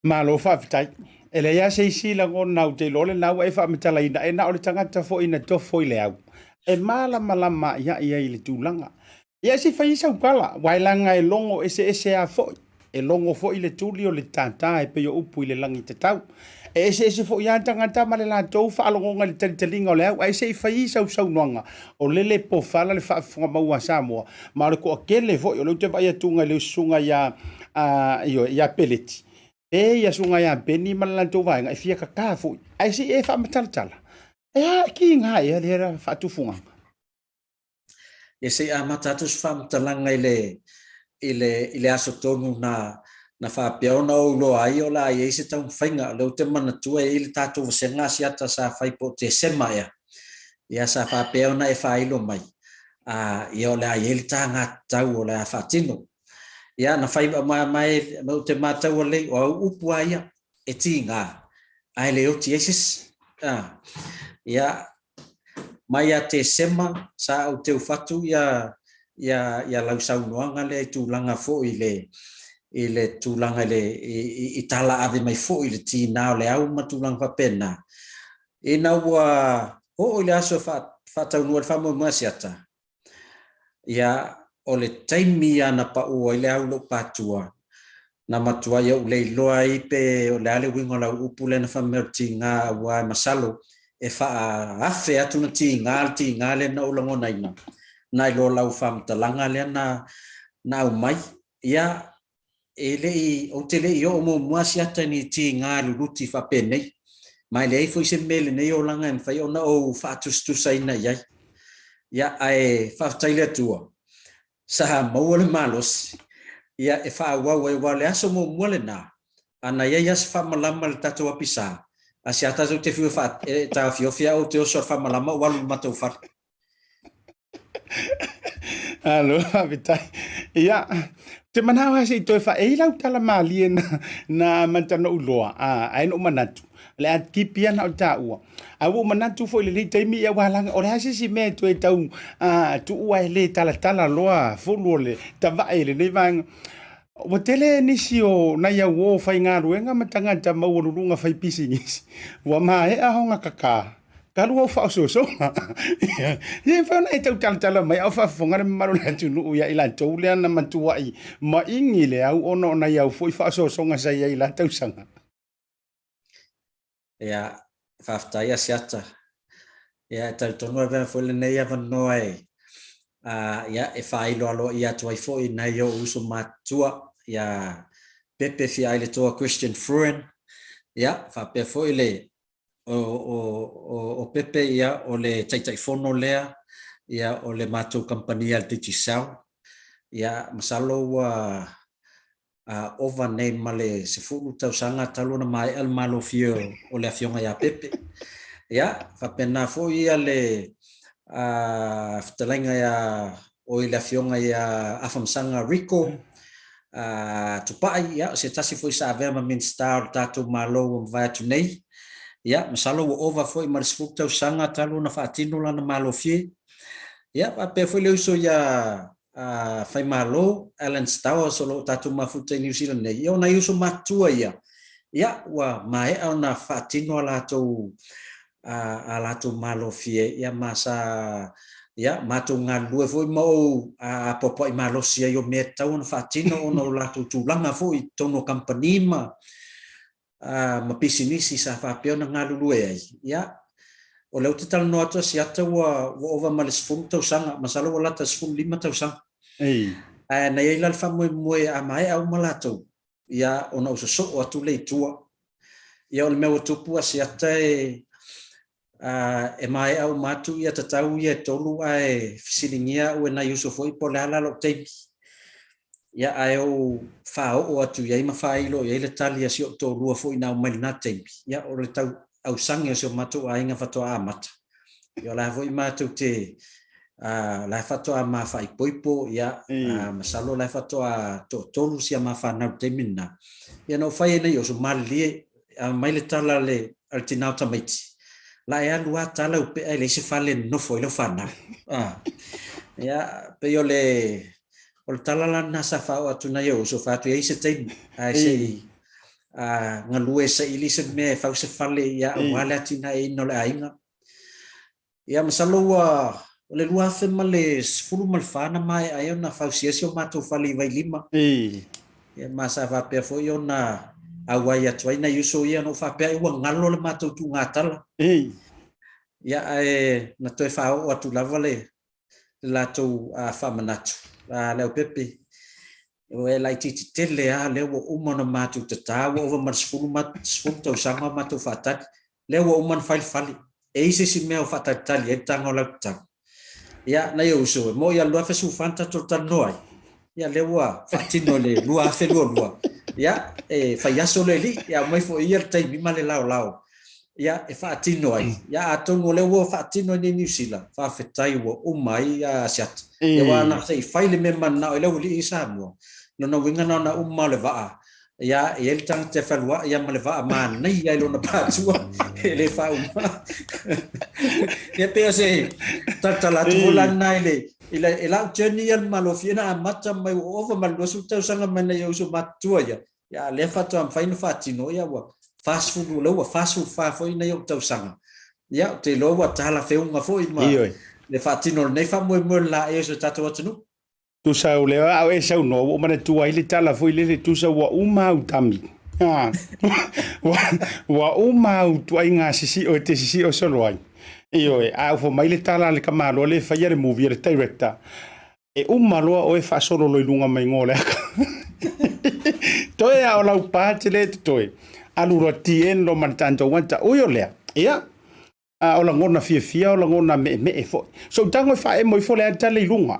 Malo faafetai. E leai lava se isi lagona ou te iloa lena ua e faamatalaina e na o le tagata foi na tofo i le au e malamalama a'ia'i ai i le tulaga. Ia se i fai sau tala, aua e leaga e logo eseese lava foi. E logo foi le tuli o le tātā e pei o upu i le lagi tatau. E eseese foi lava tagata ma le latou faalogoga i le talitaliga o le au, ae se i fai sau saunoaga, o lele e pofala le faafofoga maua a Samoa, ma o le toatele foi, o lea ou te vaai atu i le susuga ia, ioe, ia Peleti, e ia susuga ia Beni ma le latou vaega e fia kaka foi, ae se i e faamatalatala, e a kiga ea lea faatufugaga? Ia se i amata atu se faamatalaga i le, i le, i le aso tonu na, na faapea ona ou iloa ai o le a i ai se taumafaiga. O lea ou te manatua e i ai le tatou vasega Asiata sa fai po o Tesema ea. Ia sa faapea ona e faailo mai, a, ia o le a i ai le taga tatau o le a faatino. Ia na fai ma, ma e, ou te mataua lelei, o au upu lava ia, e tiga, ae le oti ai se isi. A, ia, Mai ia Tesema sa ou teufatu ia ia ia lau saunoaga lea i tulaga foi i le i le tulaga i le i tala ave mai foi i le tiga o le au ma tulaga faapena. Ina ua oo i le aso e faataunuu ai le faamoemoe Asiata, Ia, o le taimi ia na pau ai le au i lou patua, na matuai ou le iloa ai pe o le a le uiga o lau upu lea na fai mai o le tiga aua e masalo e faaafe atu na tiga le tiga lea na ou lagonaina nai lo lau faamatalaga lea na na aumai. Ia, E le i, ou te le i oo muamua Asiata i ni tiga luluti faapenei, ma e leai foi se mea i lenei olaga e mafai ona ou faatusatusaina i ai. Ia, ae faafetai i le Atua, sa maua le malosi, ia, e faaauau ai, aua o le aso muamua lena, a na i ai lava se faamalama i le tatou apisa, Asiata ou te fiu e faa, e taofiofi au ou te oso i le faamalama ou alu i le matou fale. Alo, faafetai. Ia, te manao lava se i toe faaei lau tala malie na, na amata na ou loa, a, ae na ou manatu, le a kipi ana o taua. A ua ou manatu foi i lenei taimi, ia ua laga, o le a se isi mea e toe tau a, tuua e le talatala loa fulu o le tavae i lenei vaega. Ua tele nisi o nai auō faigaluega ma tagata maualuluga fai pisinisi, ua maea ona kaka. Talu au faaosoosoga. Ia e mafai ona e tau talatala mai a o faafofoga le mamalu o le atunuu ia i latou lea na matuai maigi le au ona o nai au foi faaosoosoga sa i ai i la tausaga. Ia, faafetai Asiata. Ia, e talitonu e avea foi lenei avanoa e, a, ia, e faailo aloaia atu ai foi i nai ou uso matutua, ia Pepe Fiailetoa Christian Fruin, ia, faapea foi le o, o, o, o Pepe, ia, o le Taitaifono lea, ia, o le matou kamupani a le Digicel. Ia, masalo ua a, ova nei ma le 10 tausaga talu ona maea le malofie o, o le Afioga ia Pepe. Ia, faapena foi ia le a, fetalaiga ia o i le Afioga ia Afamasaga Rico a Tupai, ia, o se tasi foi sa avea ma Minisita o le tatou Malo ua mavae atu nei. Ia, masalo ua ova foi ma le 10 tausaga talu ona faatino lana malofie. Ia, faapea foi le uso ia a Faimalo, Alan Stowers o lo o tatou mafuta i Niu Sila nei, ia o nai uso matutua ia, ia, ua maea ona faatino a latou a, a latou malofie, ia ma sa, ia, matou galulue foi ma ou apoapoai malosi ai o mea e tatau ona faatino ona o latou tulaga foi i totonu o kamupani ma, a, ma pisinisi sa faapea ona galulue ai. Ia, o lea ou te talanoa atu Asiata ua, ua ova ma le 10 tausaga, masalo ua lata i le 15 tausaga. Ei. Ae na i ai la le faamoemoe a maea uma latou, ia, ona ou sosoo atu lea i tua. Ia, o le mea ua tupu Asiata e, a, e maea uma atu ia tatau ia e tolu ae fesiligia au e nai uso foi po o le a la lou taimi. Ia, ae ou faaoo atu i ai ma faailo i ai le tali a si ou toalua foi na aumai i lena taimi, ia, o le tau ausage o si o matou aiga faatoa amata. Ia, o la foi matou te, o la e faatoa ma faaipoipo, ia, masalo o la e faatoa toatolu si a ma fanau i le taimi lena. Ia, na ou fai ai nei oso, malilie, aumai le tala a le, a le tina o tamaiti, la e alu a tala u pea e leai se fale e nonofo ai lau fanau. Ia, pei o le, O le tala la lena sa faaoo atu nai ou uso, fai atu e i ai se taimi, ae se i galue e saili se mea e fau se fale ia aua le atinaeina o le aiga. Ia masalo ua o le 2014 na maea ai ona fausia si o matou fale i Vailima. Ia ma sa faapea foi ona auai atu ai nai uso ia na ou faapea ai ua galo le matou tuugatala. Ia ae na toe faaoo atu lava le le latou faamanatu a le aupepe, e laitiiti tele lava lea ua uma ona matou tata, ua ova ma le 10 tausaga o matou faatali, lea ua uma ona fai le fale. E i ai se isi mea o faatalitali ai le taga o lau tatau? Ia, nai ou uso, e moni lava 2014 na tatou talanoa ai, ia lea ua faatino i le 2022. Ia, e faiaso le alii, e aumai foi e ia le taimi ma le laolao ia e faatino ai. Ia atonu o lea ua faatino ai nei Niu Sila, faafetai ua uma ai Asiata. Ia aua ana se i fai le mea mananao ai le aualii i Samoa, lona uiga na ona uma o le vaa, ia e i ai le tagata e fealuai ia ma le vaa manaia i lona patua, e le faauma. Ia pei o se talatala atu foi la lena i le i le i lau journey ia le malofie na amata mai ua ova ma le 20 tausaga mai nai ou uso matutua ia. Ia a lea faatoa mafai ona faatino, ia ua 40, o lea ua 44 foi nai ou tausaga. Ia, ou te iloa ua talafeuga foi ma le faatino o lenei faamoemoe o le laei o si o tatou atunuu. Tusa o lea a o e saunoa, ua ou manatua ai le tala foi lele, tusa ua uma au tami. Ua uma au tuaiga sisio e te sisio solo ai. Ioe, a ua fai mai le tala a le tamaloa lea e faia le movie a le director, E uma loa oe faasolo loa i luga mai igoa o le aka. Toe a o lau part lea e totoe, alu loa TN loa ma le tatou ata. Ui o lea, ia, a o lagona fiafia o lagona meemee foi. So ou tago e faaemo ifo le ata lea i luga.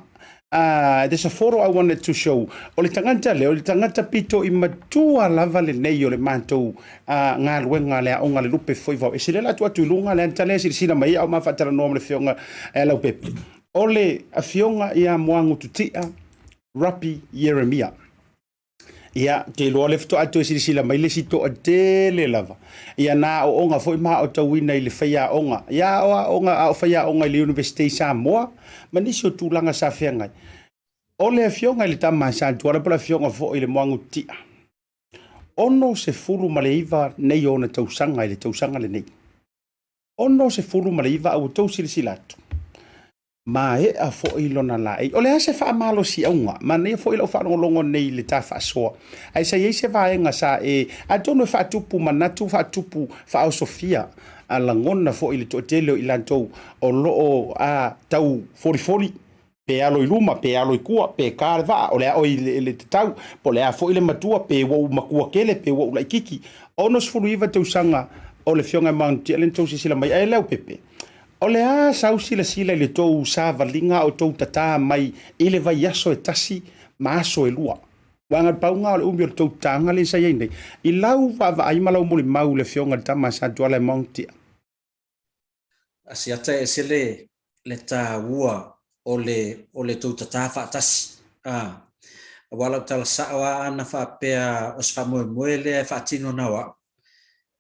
Uh, there's a photo I wanted to show. O le tagata lea, o le tagata pito i matua lava lenei o le matou uh, galuega le aoga le lupe foi vao. E se lea la atu atu i luga le ata lea silasila mai au ma faatalanoa ma le afioga e Leaupepe. O le Afioga ia Moagututia Rapi Ieremia. Ia, ou te iloa o lea faatoa toe silasila mai le isi toatele lava. Ia, na aooga foi ma aotauina i le faiaoga. Ia, a o aoga, a o faiaoga i le Iunivesite i Samoa, ma nisi o tulaga sa feagai. O le Afioga i le tama a Satuala po o le Afioga foi i le Moagututia, 69 nei ona tausaga i le tausaga lenei. 69 a ua outou silasila atu, maea foi lona laei. O le a se faamalosiauga? Manaia foi lau faalogologo nei i le ta faasoa, ae sa i ai se vaega sa e, atonu e faatupu manatu, faatupu faaosofia a lagona foi i le toatele o i latou o lo o a tau folifoli pe alo i luma, pe alo i tua, pe ka le vaa, o le a oe i le tatau, po o le a foi le matua, pe ua ou matua tele, pe ua ou laitiiti. 69 tausaga o le Afioga ia Manutia lea na tou silasila mai ai. Leaupepe, o le a sau silasila i le tou savaliga o tou tata mai i le vaiaso e tasi ma aso e lua. Aua na pau lena o le umi o le tou tataga lea sa i ai nei, i lau vaavaai ma lau molimau i le Afioga i le Tama a Satuala e Manutia. Asiata e ese le le taua o le o le tou tatā faatasi. A, aua lau tala sa'o a ana faapea o se faamoemoe lea e faatino na o a'u.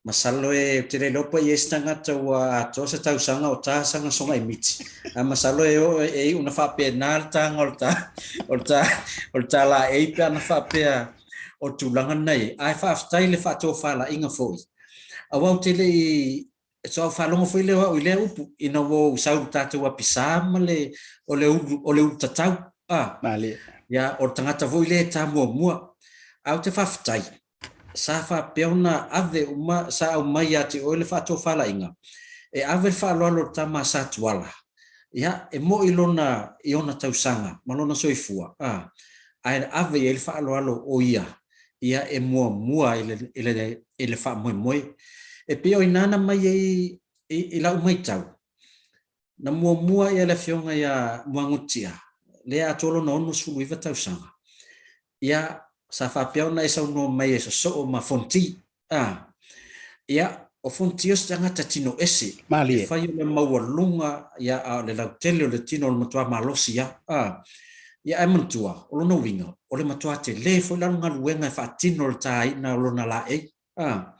Masalo e ou te le iloa po i ai se tagata ua atoa se tausaga o tā sana sogaimiti, ae masalo e oo e iu ona faapena le taga o le tā o le tā o le tā laei pe ana faapea o le tulaga lena e i ai. Ae faafetai i le faatofalaiga foi, aua ou te le i So au faalogo foi lea o au i lea upu, ina ua ou sau i le tatou apisa ma le, o le ulu, o le ulu tatau, a. Malie. Ia, o le tagata foi lea e ta muamua. Ae ou te faafetai, sa faapea ona ave uma, sa aumai ia te oe le faatofalaiga, e ave le faaaloalo i le tama a Satuala, ia, e moi lona, i ona tausaga ma lona soifua, a, ae ave i ai le faaaloalo o ia, ia e muamua i le, i le, i le faamoemoe. E pei o i ina na mai ai i, i lau matau, na muamua ia le Afioga ia Muagututia, lea atoa lona 69 tausaga. Ia, sa faapea ona e saunoa mai e sosoo ma Fonti. A, ia, o Fonti o se tagata tino ese. Malie. E fai o le maualuga, ia, a o le lautele o le tino o le matua malosi lava. A, ia, ae manatua, o lona uiga, o le matua tele foi la o le galuega e faatino le taina o lona laei. A,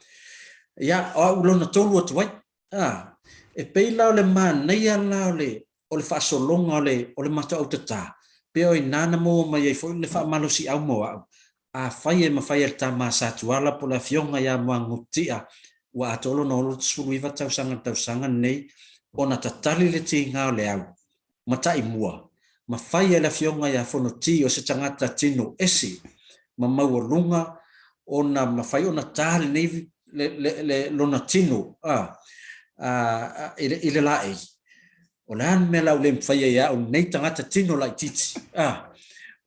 ia, o au lona tolu atu ai. A, e pei la o le manaia la o le, o le faasologa o le, o le matou autatā, pei o i ina na maua mai ai foi le faamalosiau mo au. Afai e mafai e le tama a Satuala po o le afioga ia Muagututia, ua atoa lona 69 tausaga i le tausaga lenei, ona tatali le tiga o le au, Mataimua, ma fai e le Afioga ia Fonoti o se tagata tino ese ma maualuga ona mafai ona ta lenei le, le, le, lona tino a, a, a, i, le, i le laei. O le a le mea la u le mafai ai e au lenei tagata tino laitiiti a,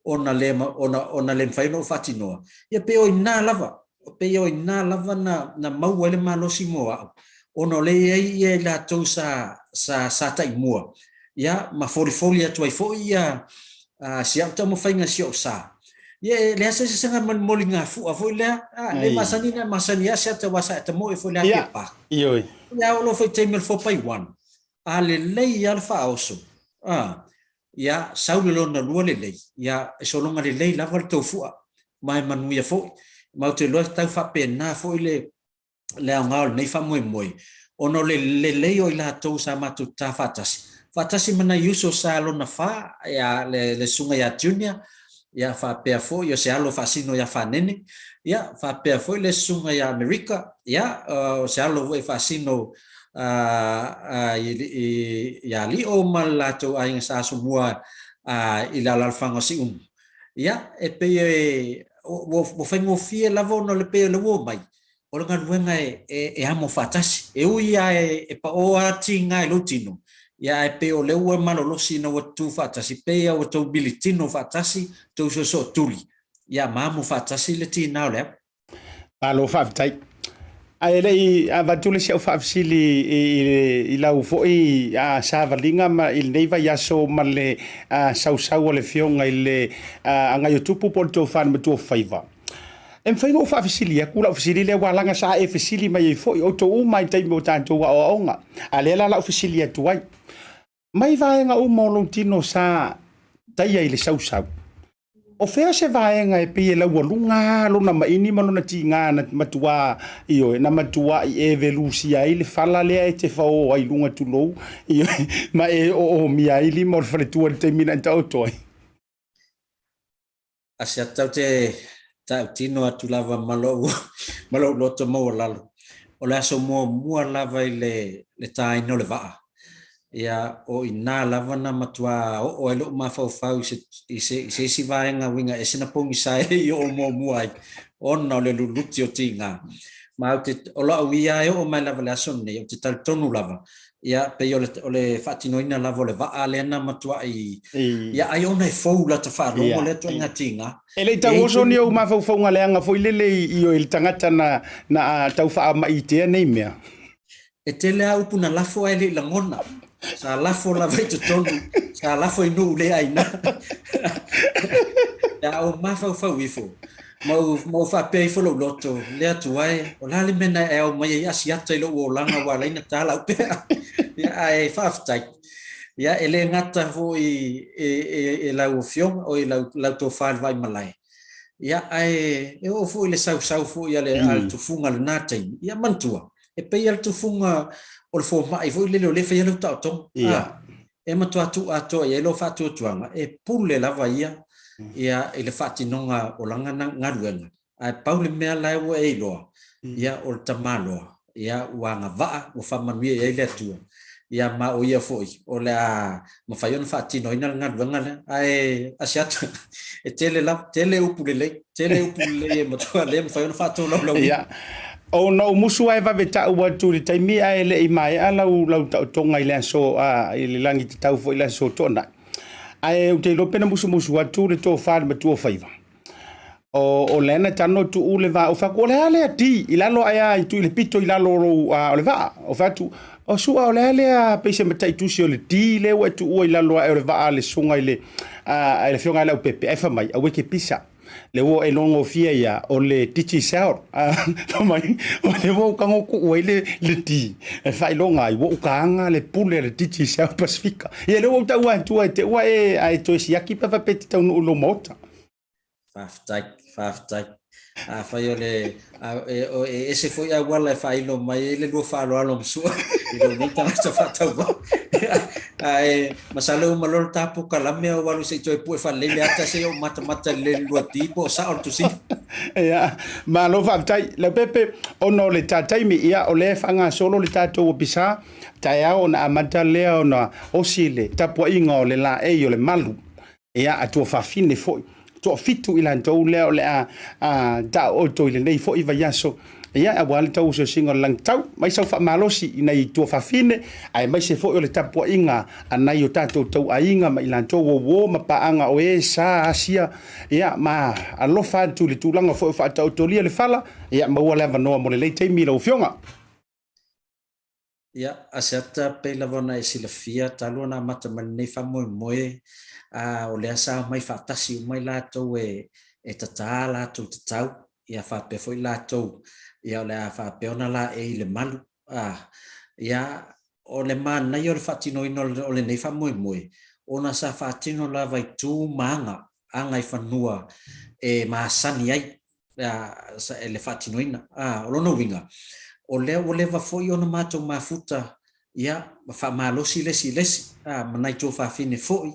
ona le, ona, ona le mafai ona ou faatinoa. Ia pei o i ina lava pei o i ina lava na, na maua ai le malosi mo au, ona o lea e i ai ia i latou sa, sa, sa taimua, ia, ma folifoli atu ai foi ia uh, si au taumafaiga i si ou sa. Ia, e leai se sesega molimoli gafu'a foi lea, a, le masani na masani a se ata wa sa e tamoe foi le ake pa. Ioe. Ia, o lo foi taimi o le 4x1, a lelei lava le faaoso, a, ia, sau le lona lua lelei, ia, e sologa lelei lava le tou fua, ma e manuia foi. Ma ou te iloa e tau faapena foi le, le aoga o lenei faamoemoe, ona o le lelei o i latou sa matou tatā faatasi, faatasi ma nai uso sa lona fa, ia, le, le susuga ia Junior, ia, faapea foi o se alo faasino ia Fanene, ia, faapea foi le susuga ia Amerika, ia, o se alo foi faasino ia Lio ma le latou aiga sa asomua i le alaalafaga o Siumu. Ia, e pei e, ua, ua faigofie lava ona o le pei o le ua omai, o le galuega e, e, e amo faatasi. E ui lava e, e paʻō lava tiga i lou tino, ia ae pei o lea ua malolosi ina ua tutū faatasi, pei lava ua tou militino faatasi, tou soosoo tuli, ia ma amo faatasi le tiga o le au. Malo faafetai. Ae le i avatu le isi au faafesili i lau foi savaliga ma i lenei vaiaso ma le sausau a le Afioga i le Agaiotupu po o le Tofa i le Matuafaiva. E mafai ona ou faafesili atu lau fesili lea aua leaga sa e fesili mai ai foi outou uma i taimi o tatou aoaoga. A lea la lau fesili atu ai. Mai vaega uma o lou tino sa taia i le sausau, o fea se vaega e pei e laualuga lona maini ma lona tiga na matuā, ioe, na matuaʻi e velusia ai le fala lea e te faō ai i luga tulou, ioe, ma e oomia ai lima o le faletua i le taimi na e taoto ai? A se ata ou te tautino atu lava ma lou, ma lou loto maualalo, o le aso muamua lava i le, le tāina o le vaa. Ia, o i nā lava na matua oo ai lou mafaufau i se, i se, i se isi vaega uiga ese na pogisa e i oo muamua ai, ona o le luluti o tiga. Ma ou te, o lau ia e oo mai lava i le aso lenei, ou te talitonu lava, Ia, pei o le, o le faatinoina lava o le vaa lea na matuai, ia, ai ona e fou lata faalogo lea ituaiga tiga. E le i tauoso ni ou mafaufauga leaga foi lele i i le tagata na, na tau faamaʻitea nei mea. E tele lava upu na lafo ae le i lagona. Sa lafo lava i totonu, sa lafo i nuu le aina. Ia, o mafaufau ifo, Ma ou, ma ou faapea ifo lou loto, Le Atua e, o le a le mea na e ao mai ai asiata i lou olaga ua ala ai na tā lau pea? Ia, ae faafetai. Ia, e le gata foi e, e, e lau afioga, o i lau, lau tofa i le Vaimalae. Ia, ae e oo foi i le sausau foi a le, a le tufuga i lena taimi. Ia, manatua, e pei lava le tufuga o le fomai foi lele o lea e faia lau taotoga. Ia. E matua tuu atoa i ai lou faatuatuaga, e pule lava ia ia i le faatinoga o lana galuega, ae pau le mea la ua e iloa, ia o le tamaloa, ia ua agavaa, ua faamanuia i ai le Atua, ia ma o ia foi o le a mafai ona faatinoina le galuega lea. Ae Asiata, e tele lava, tele upu lelei, tele upu lelei e matua le mafai ona faatolaulauina. Ia, Ona ou musu ae vave tau atu i le taimi ae le i maea lau, lau taotoga i le aso, a, i le lagi tatau foi i le aso Toonai. Ae ou te iloa pe na musumusu atu le tofa i le matua o Faiva. O, o lea na tano tuu le vaa, o fai atu, o le a lea ti, i lalo ae a, i tu i le pito i lalo o lou, a, o le vaa. O fai atu, o Su'a o le a lea pei se mataitusi o le ti lea ua e tuua i lalo ae o le vaa a le susuga i le, a, i le afioga ia Leaupepe, ae fai mai, aua e te pisa. Le ua e logofie ia o le Digicel fai mai o le ua ou tago tuu ai le le D e faailoga ai ua ou taga le pule a le Digicel Pasifika. Ia lea ua ou taua atua e te ua e ae toe siaki pe faapea e te taunuu i lou maota. Faafetai, faafetai. Afai o le e ese foi auala e faailo mai ai le lua faaaloalo ma Sua i lou nei tagata faatauvaa. Ae masalo e uma loa le ta polokalame ou alu se i toe pue faalelei le ata se i ou matamata lelei i le lua D po o sao le tusiga. Ia, malo faafetai. Leaupepe, ona o le ta taimi, ia o lea e faagasolo le tatou ofisa, taeao ona amata lea ona osi le tapuaiga o le laei o le malu. Ia, a tuafafine foi, toafitu i latou lea o le a taooto i lenei foi vaiaso, ia, aua le tauosiosiga o le lagitau, mai sau faamalosi i nai tuafafine, aemaise foi o le tapuaiga a nai o tatou tauaiga ma i latou o uo ma paaga o e sa asia, ia, ma alofa atu i le tulaga foi o faataotolia le fala, ia, maua le avanoa mo lenei taimi lau Afioga. Ia, Asiata, pei lava ona e silafia, talu ona amata mai lenei faamoemoe, a, o lea sa omai faatasi uma i latou e, e tatā latou tatau, ia faapea foi latou, ia o le a faapea ona laei i le malu, a, ia, o le manaia o le faatinoina o lenei faamoemoe, ona sa faatino lava i tu ma aga, aga i fanua e masani ai, le faatinoina. O lona uiga, o lea ua leva foi ona matou mafuta ia, ma faamalosi le isi i le isi, ma nai tuafafine foi,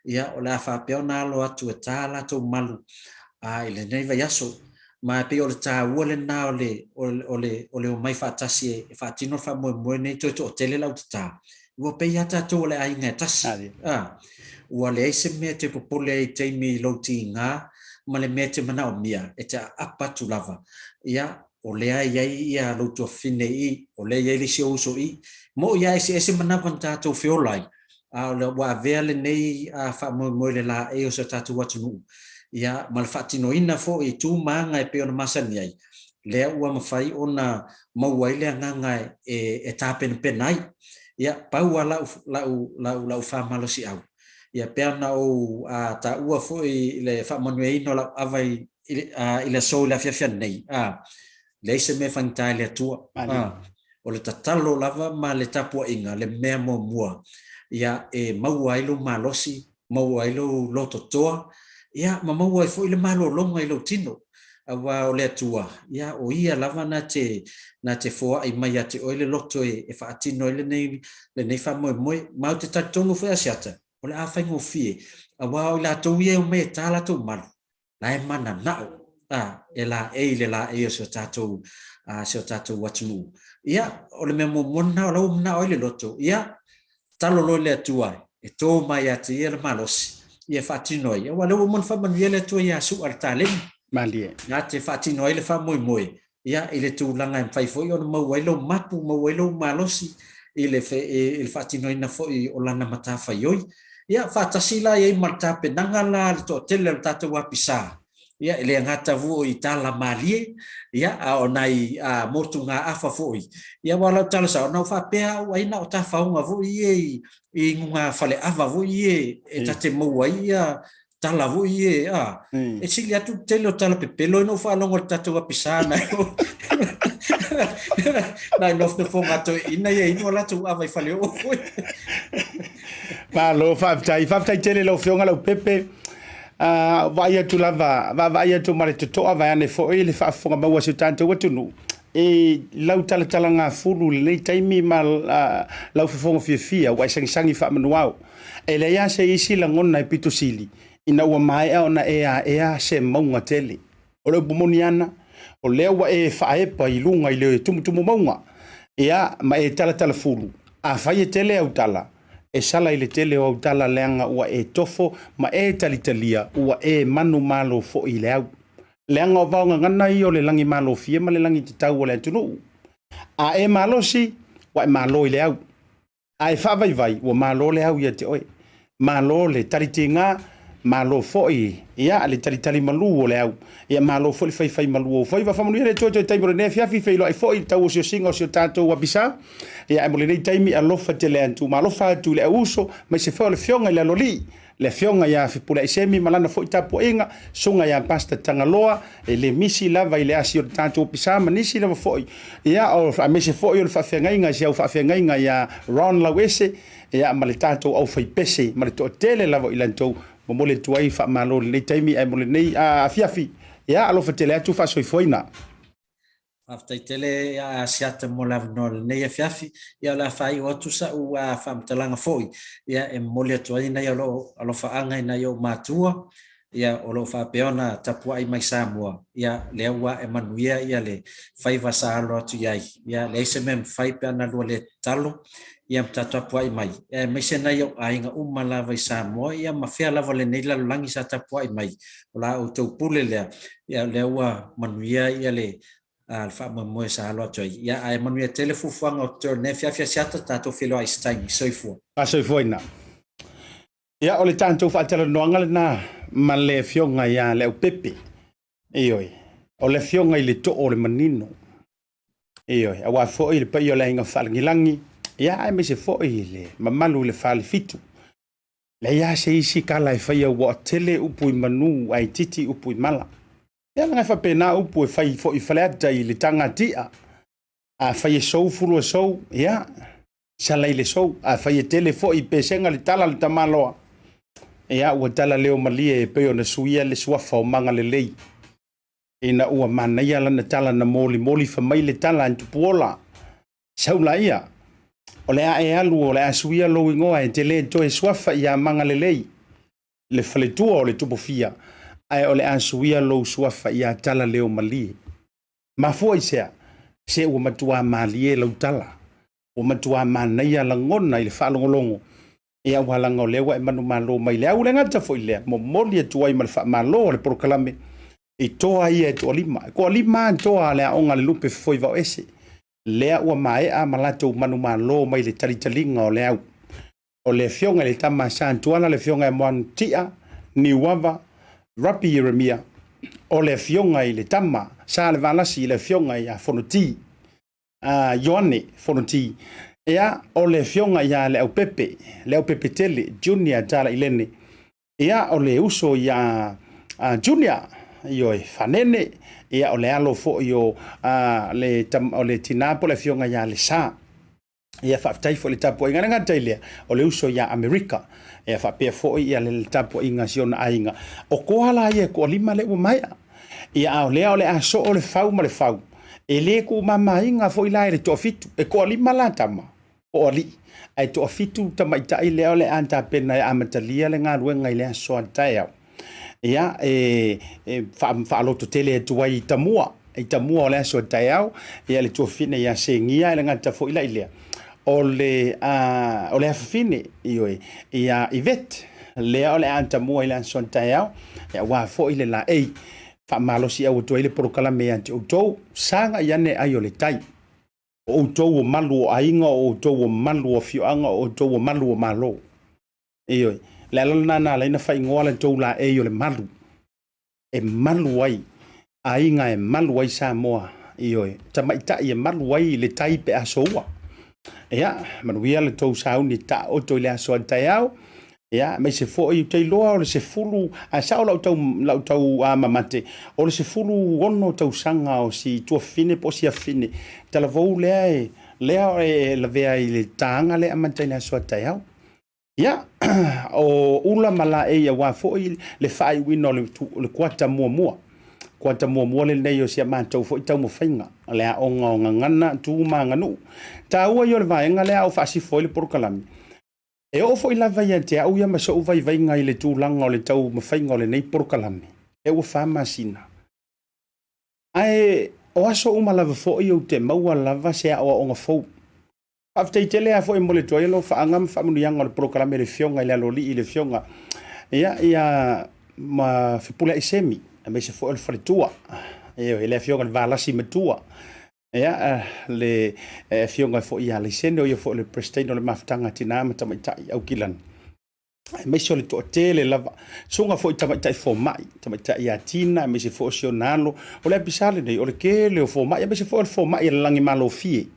ia, o le a faapea ona alo atu e ta latou malu i lenei vaiaso. Ma e pei o le taua lena o le, o le, o le omai faatasi e faatino le faamoemoe nei toe toatele le autatā. Ua pei lava tatou o le aiga e tasi. Ua leai se mea e te popole ai i taimi i lou tiga ma le mea e te manaomia, e te aapa atu lava. Ia, o lea e i ai ia lou tuafafine i i, o lea e i ai le isi ou uso i i. Moʻi lava eseese manawa na tatou feola ai, a o le ua avea lenei faamoemoe i le laei o si o tatou atunuu, ia, ma le faatinoina foi i tu ma aga e pei ona masani ai, lea ua mafai ona maua ai le agaga e tapenapena ai. Ia, pau lava lau, lau, lau, lau faamalosiau. Ia, pei ona ou a, taua foi i le faamanuiaina o lau ava i, i, a, i le aso i le afiafi ananei, a, leai se mea e faigata i le Atua. A, o le tatalo lava ma le tapuaiga le mea muamua, ia, e maua ai lou malosi, maua ai lou lototoa, ia, ma maua ai foi le malologa i lou tino. Aua o le Atua, ia, o Ia lava na te, na te foai mai ia te oe le loto e, e faatino ai lenei, lenei faamoemoe. Ma ou te talitonu foi Asiata, o le a faigofie, aua o i latou ia e omai e tā latou malu, la e mananao, a, e laei i le laei o si o tatou, a, si o tatou atunuu. Ia, o le mea muamua lena o la ua manao ai le loto, ia, talo loa i le Atua e tō mai ia te ia le malosi, ia e faatino ai. Aua o lea ua uma ona faamanuia le Atua iā Su'a le taleni. Malie. Na te faatino ai le faamoemoe, ia, i le tulaga e mafai foi ona maua ai lou mapu, maua ai lou malosi i le, i le faatinoina foi o lana matafaioi. Ia, faatasi la i ai ma le tapenaga la a le toatele o le tatou apisa, ia, e le gata foi i tala malie, ia, a o nai a, motugaafa foi. Ia, aua o lau tala sao, na ou faapea au ai na o tafaoga foi ia i, i gugafaleava foi ia e ta te maua ai ia tala foi e, a, e sili atu le tele o tala pepelo ina ua faalogo i le tatou apisa nai o nai nofonofoga toeaiina ia inu a latou ava i faleoo foi. Malo faafetai, faafetai tele lau Afioga Leaupepe. Uh, vaai atu lava, vaavaai atu ma le totoa vaeane foi le faafofoga maua a si o tatou atunuu e lau talatalagafulu i lenei taimi ma uh, lau fofoga fiafia ua e sagisagi faamanuao. E leai lava se isi lagona e pito sili ina ua maea ona e aea se mauga tele. O le upu moni ana, o lea ua e faaepa i luga i le tumutumu mauga, ia, ma e talatalafulu. Afai e tele au tala, e sala i le tele o au tala leaga ua e tofo ma e talitalia, ua e manumalo foi i le au. Leaga o vaogagana ia o le lagi malofie ma le lagi tatau o le atunuu. A e malosi, ua e malo i le au. A e faavaivai, ua malo le au ia te oe. Malo le talitiga, malo foi ia le talitali malu o le au. Ia malo foi le faifai malu o faiva. Faamanuia le Atua i toe taimi o lenei afiafi, feiloai foi i le tauosiosiga o si o tatou apisa. Ia ae mo lenei taimi, alofa tele atu, ma alofa atu i le au uso, maise foi o le Afioga i le Aloalii. Le Afioga ia Fepuleai ma lana foi tapuaiga, Susuga ia Pastor Tagaloa, e le misi lava i le asi o le tatou Ofisa ma nisi lava foi, ia, o, aemaise foi o le faafeagaiga i si au faafeagaiga ia Ron Lauese, ia, ma le tatou aufaipese ma le toatele lava o i latou. Momoli atu ai faamalo i lenei taimi ae mo lenei afiafi, ia, alofa tele atu, faasoifuaina. Faafetai tele ia Asiata mo le avanoa i lenei afiafi. Ia o le a faaiu atu sa'u faamatalaga foi, ia e momoli atu ai nai o loo alofaaga i nai ou matua, ia o lo o faapea ona tapuai mai Samoa, ia lea ua ae manuia ia le faiva sa alo atu i ai. Ia leai se mea mafai pe ana lua le tatalo, ia ma tapuai mai, ia aemaise nai ou aiga uma lava i Samoa, ia ma fea lava o lenei lalolagi sa tapuai mai, o la outou pule lea, ia lea ua manuia ia le le faamoemoe sa alo atu ai. Ia ae manuia tele fuafuaga o totoe o lenei afiafi Asiata, tatou feiloai i se taimi. Soifua. Faasoifuaina. Ia, o le tatou faatalanoaga lena ma le Afioga ia Leaupepe. Ioe, o le Afioga i le Too o le Manino. Ioe, aua foi le paia o le Aiga Faalagilagi, ia aemaise foi le mamalu i le Falefitu. Leai lava se isi tala e faia ua tele upu i manu ae itiiti upu i mala. Ia leaga e faapena upu e fai foi i Faleata i le taga tia. Afai e sou fulu e sou, ia, sala i le sou. Afai e tele foi i pesega le tala a le tamaloa, ia, ua tala leo malie e pei ona suia le suafa o Magalelei. Ina ua manaia lana tala na molimoli fai mai le tala a Tupuola. Sau laia, o le a e alu o le a suia lou igoa e te le toe suafa ia Magalelei, le faletua o le Tupufia, ae o le a suia lou suafa ia Talaleomalie. Mafua i sea? Se ua matuā malie lau tala, ua matuā manaia lagona i le faalogologo, ia ua laga o lea ua e manumalo mai le au le gata foi lea, momoli atu ai ma le faamalo a le polokalame i toa ia e toalima. E toalima lava toa a le aoga a le Lupe Fofoi Vaoese, lea ua maea ma latou manumalo mai le talitaliga o le au. O le afioga i le tama a Sa Tuala, le afioga ia Moantia Niuava Rapi Ieremia, o le afioga i le tama Sa Levalasi, le afioga ia Fonoti Ioane Fonoti, ia, o le afioga ia Leaupepe, Leaupepe Tele, Junior Talailene, Ia, o le uso ia Junior, ioe, Fanene, ia, o le alo foi o le, o le tina po o le afioga ia Lesa. Ia, faafetai foi i le tapuaiga. E le gata i lea, o le uso ia Amerika. Ia, faapea foi ia le tapuaiga a si ona aiga. O koa la ia e toalima lea ua maea. Ia, a o lea o le a soo le fau ma le fau. E le tuumamaina foi la i le toafitu. E toalima la tama. po o alii, ae toafitu tamaitai lea o le a tapena e amatalia le galuega i le aso a taeao. Ia, e, e faalototele atu ai i tamua, i tamua o le aso a taeao, ia le tuafine ia Segia e le gata foi la i lea. O le, a, o le afafine, ioe, ia Yvette, lea o le a tamua i le aso a taeao, ia aua foi le laei. Faamalosiau atu ai le polokalame ia te outou, sagai ane ai o le tai. O outou o malu o aiga, o outou o malu o afioaga, o outou o malu o Malo. Ioe. O le ala lena na ala ai ona faaigoa le tou laei o le malu. E malu ai aiga, e malu ai Samoa. Ioe. Tamaitai e malu ai le tai pe a soua. Ia, manuia le tou sauni taoto i le aso a taeao. Ia, aemaise foi ou te iloa o le 10, ae sao lau tau, lau tau a mamate, o le 16 tausaga o si tuafafine po o si afafine, talavou lea e, lea e lavea i le taga lea e amata i le aso a taeao. Ia, o ula ma laei aua foi le faaiuina o le, o le kuata muamua. Kuata muamua lenei o si a matou foi taumafaiga, le aoga o gagana, tu ma aganuu. Taua ia o le vaega lea a o faasifo ai le polokalame. E oo foi lava ia te au ia ma so'u vaivaiga i le tulaga o le taumafaiga o lenei polokalame, lea ua fa masina. Ae o aso uma lava foi ou te maua lava se aoaoga fou. Faafetai tele lava foi mo le tuai alofaaga ma faamanuiaga o le polokalame i le Afioga i le Aloalii, i le Afioga ia, ia ma Fepuleai Semi, aemaise foi o le faletua, ioe, le Afioga i le Valasi Matua, Ia, le Afioga foi ia Laisene, o ia foi o le President o le Mafutaga a Tina ma Tamaitai Aukilani, aemaise o le toatele lava, susuga foi i tamaitai fomai, tamaitai ia Tina, aemaise foi o si ona alo. O le apisa lenei, o le tele o fomai, aemaise foi o le fomai a le Lagimalofie,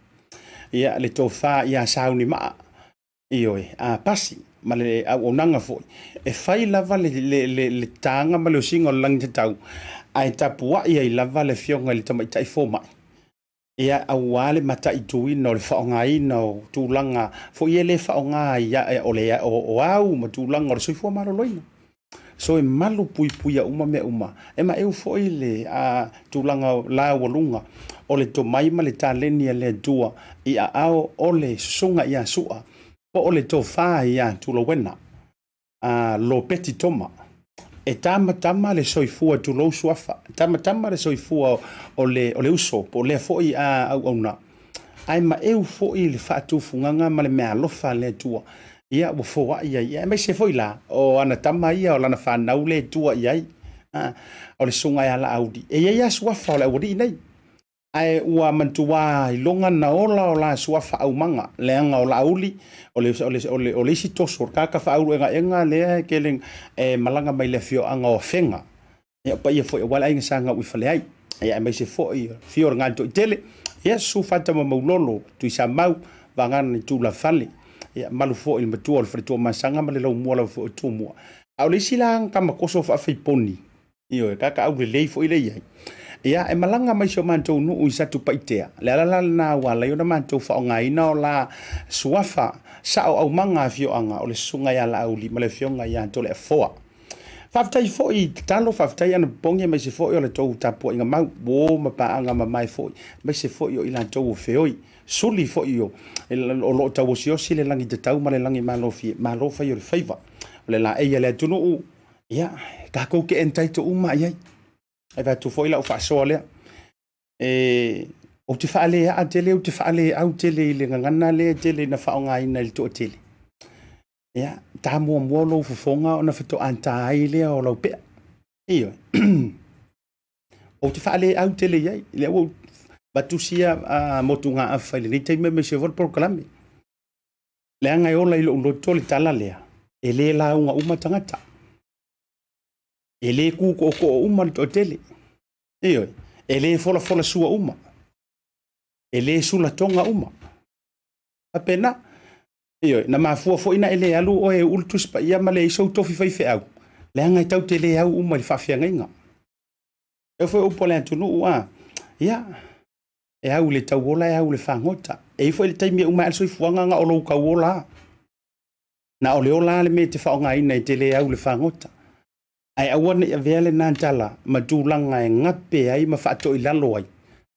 ia, le tofa ia Saunimaa, Ioe, a pasi. ma le auaunaga foi, e fai lava le, le, le, le taga ma le osiga o le lagi tatau, ae tapuai ai lava le afioga i le tamaitai fomai, ia, aua le mataituina o le faaaogaina o tulaga foi e le faaaoga ai o le o au ma tulaga o le soifua maloloina. So e malu puipuia uma mea uma. E maeu foi le a, tulaga laualuga o le tomai ma le taleni a le Atua i aao o le susuga ia Su'a po o le tofa ia Tulauena a Lopeti Toma. E tamatama le soifua tulou suafa, tamatama le soifua o le, o le uso, po o lea foi a auauna. Ae maeu foi le faatufugaga ma le meaalofa a le Atua. Ia, ua foai ai, aemaise foi la, o ana tama ia, o lana fanau le tua i ai. A, o le susuga ia Laauli. E i ai lava suafa o le aualii nei. Ae ua manatua iloga na ola o la suafa aumaga, leaga o Laauli, o le, o le, o le, o le isi toso, o le tagata faauluegaega lea e tele e malaga mai le afioaga o Afega. Ia, o paia foi aua le aiga sa gau i Faleai. Ia, aemaise foi o afio o le Gatoitele. Ia, susu Fata ma Maulolo, Tuisamau, Vagana i Tulafale. Ia, malu foi le matua o le faletua Masaga ma le laumua lava foi o Tumua. A o le isi la tama toso faafaiponi, ioe, kaka aulelei foi le i ai. Ia, e malaga mai si o matou nuu i Satupaitea. Le ala la lena ua ala ai ona matou faaaogaina o la suafa sao aumaga afioaga o le susuga ia Laauli ma le afioga ia Toleafoa. Faafetai foi i tatalo, faafetai Anapopogi aemaise foi o le tou tapuaiga mau, uo ma paaga mamae foi, aemaise foi o i latou o feoi, suli foi o, o lo o tauosiosi le lagi tatau ma le lagi malofie, malo fai o le faiva. O le laei a le atunuu, ia, tatou te entitle uma i ai. E avatu foi lau faasoa lea. E, ou te faaleaa tele, ou te faaleau tele i le gagana lea e tele ina faaaogaina i le toatele. Ia, ta muamua lou fofoga ona faatoa ta ai lea o lau pea. Ioe. Ou te faaleau tele i ai. Lea ua avatu sia motugaafa i lenei taimi aemaise foi le polokalame. Leaga e ola i lou loto le tala lea, e le lauga uma tagata. E le kū tootoo uma le toatele. Ioe. E le folafola sua uma. E le sulatoga uma. Faapena. Ioe, na mafua foi na e le alu oe e ulu Tusi Paia ma leai sou tofi faifeau, leaga e tau te le au uma i le faafeagaiga. E foi upu a le atunuu a, ia, e au i le tauola e au i le fagota. E i ai foi le taimi e uma ai le soifuaga na o lou tauola a. Na o le ola a le mea e te faaaogaina e te le au i le fagota. Ae aua ne i avea lena tala ma tulaga e gape ai ma faatoilalo ai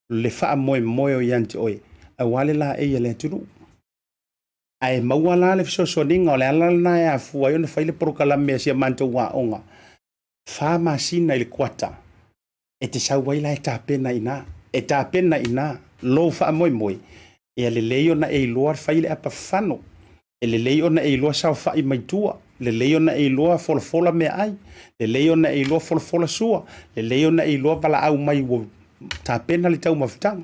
le faamoemoe o ia te oe, aua le laei a le atunuu. Ae maua la le fesoasoaniga, o le ala lena e afua ai ona fai le polokalame a si a matou aoga, fa masina i le kuata, e te sau ai la e tapena i ina, e tapena i ina lou faamoemoe, ia lelei ona e iloa fai le apa fano, e lelei ona e iloa saofai mai tua, lelei ona e iloa folafola meaai, lelei ona e iloa folafola sua, lelei ona e iloa valaau mai ua tapena le taumafataga.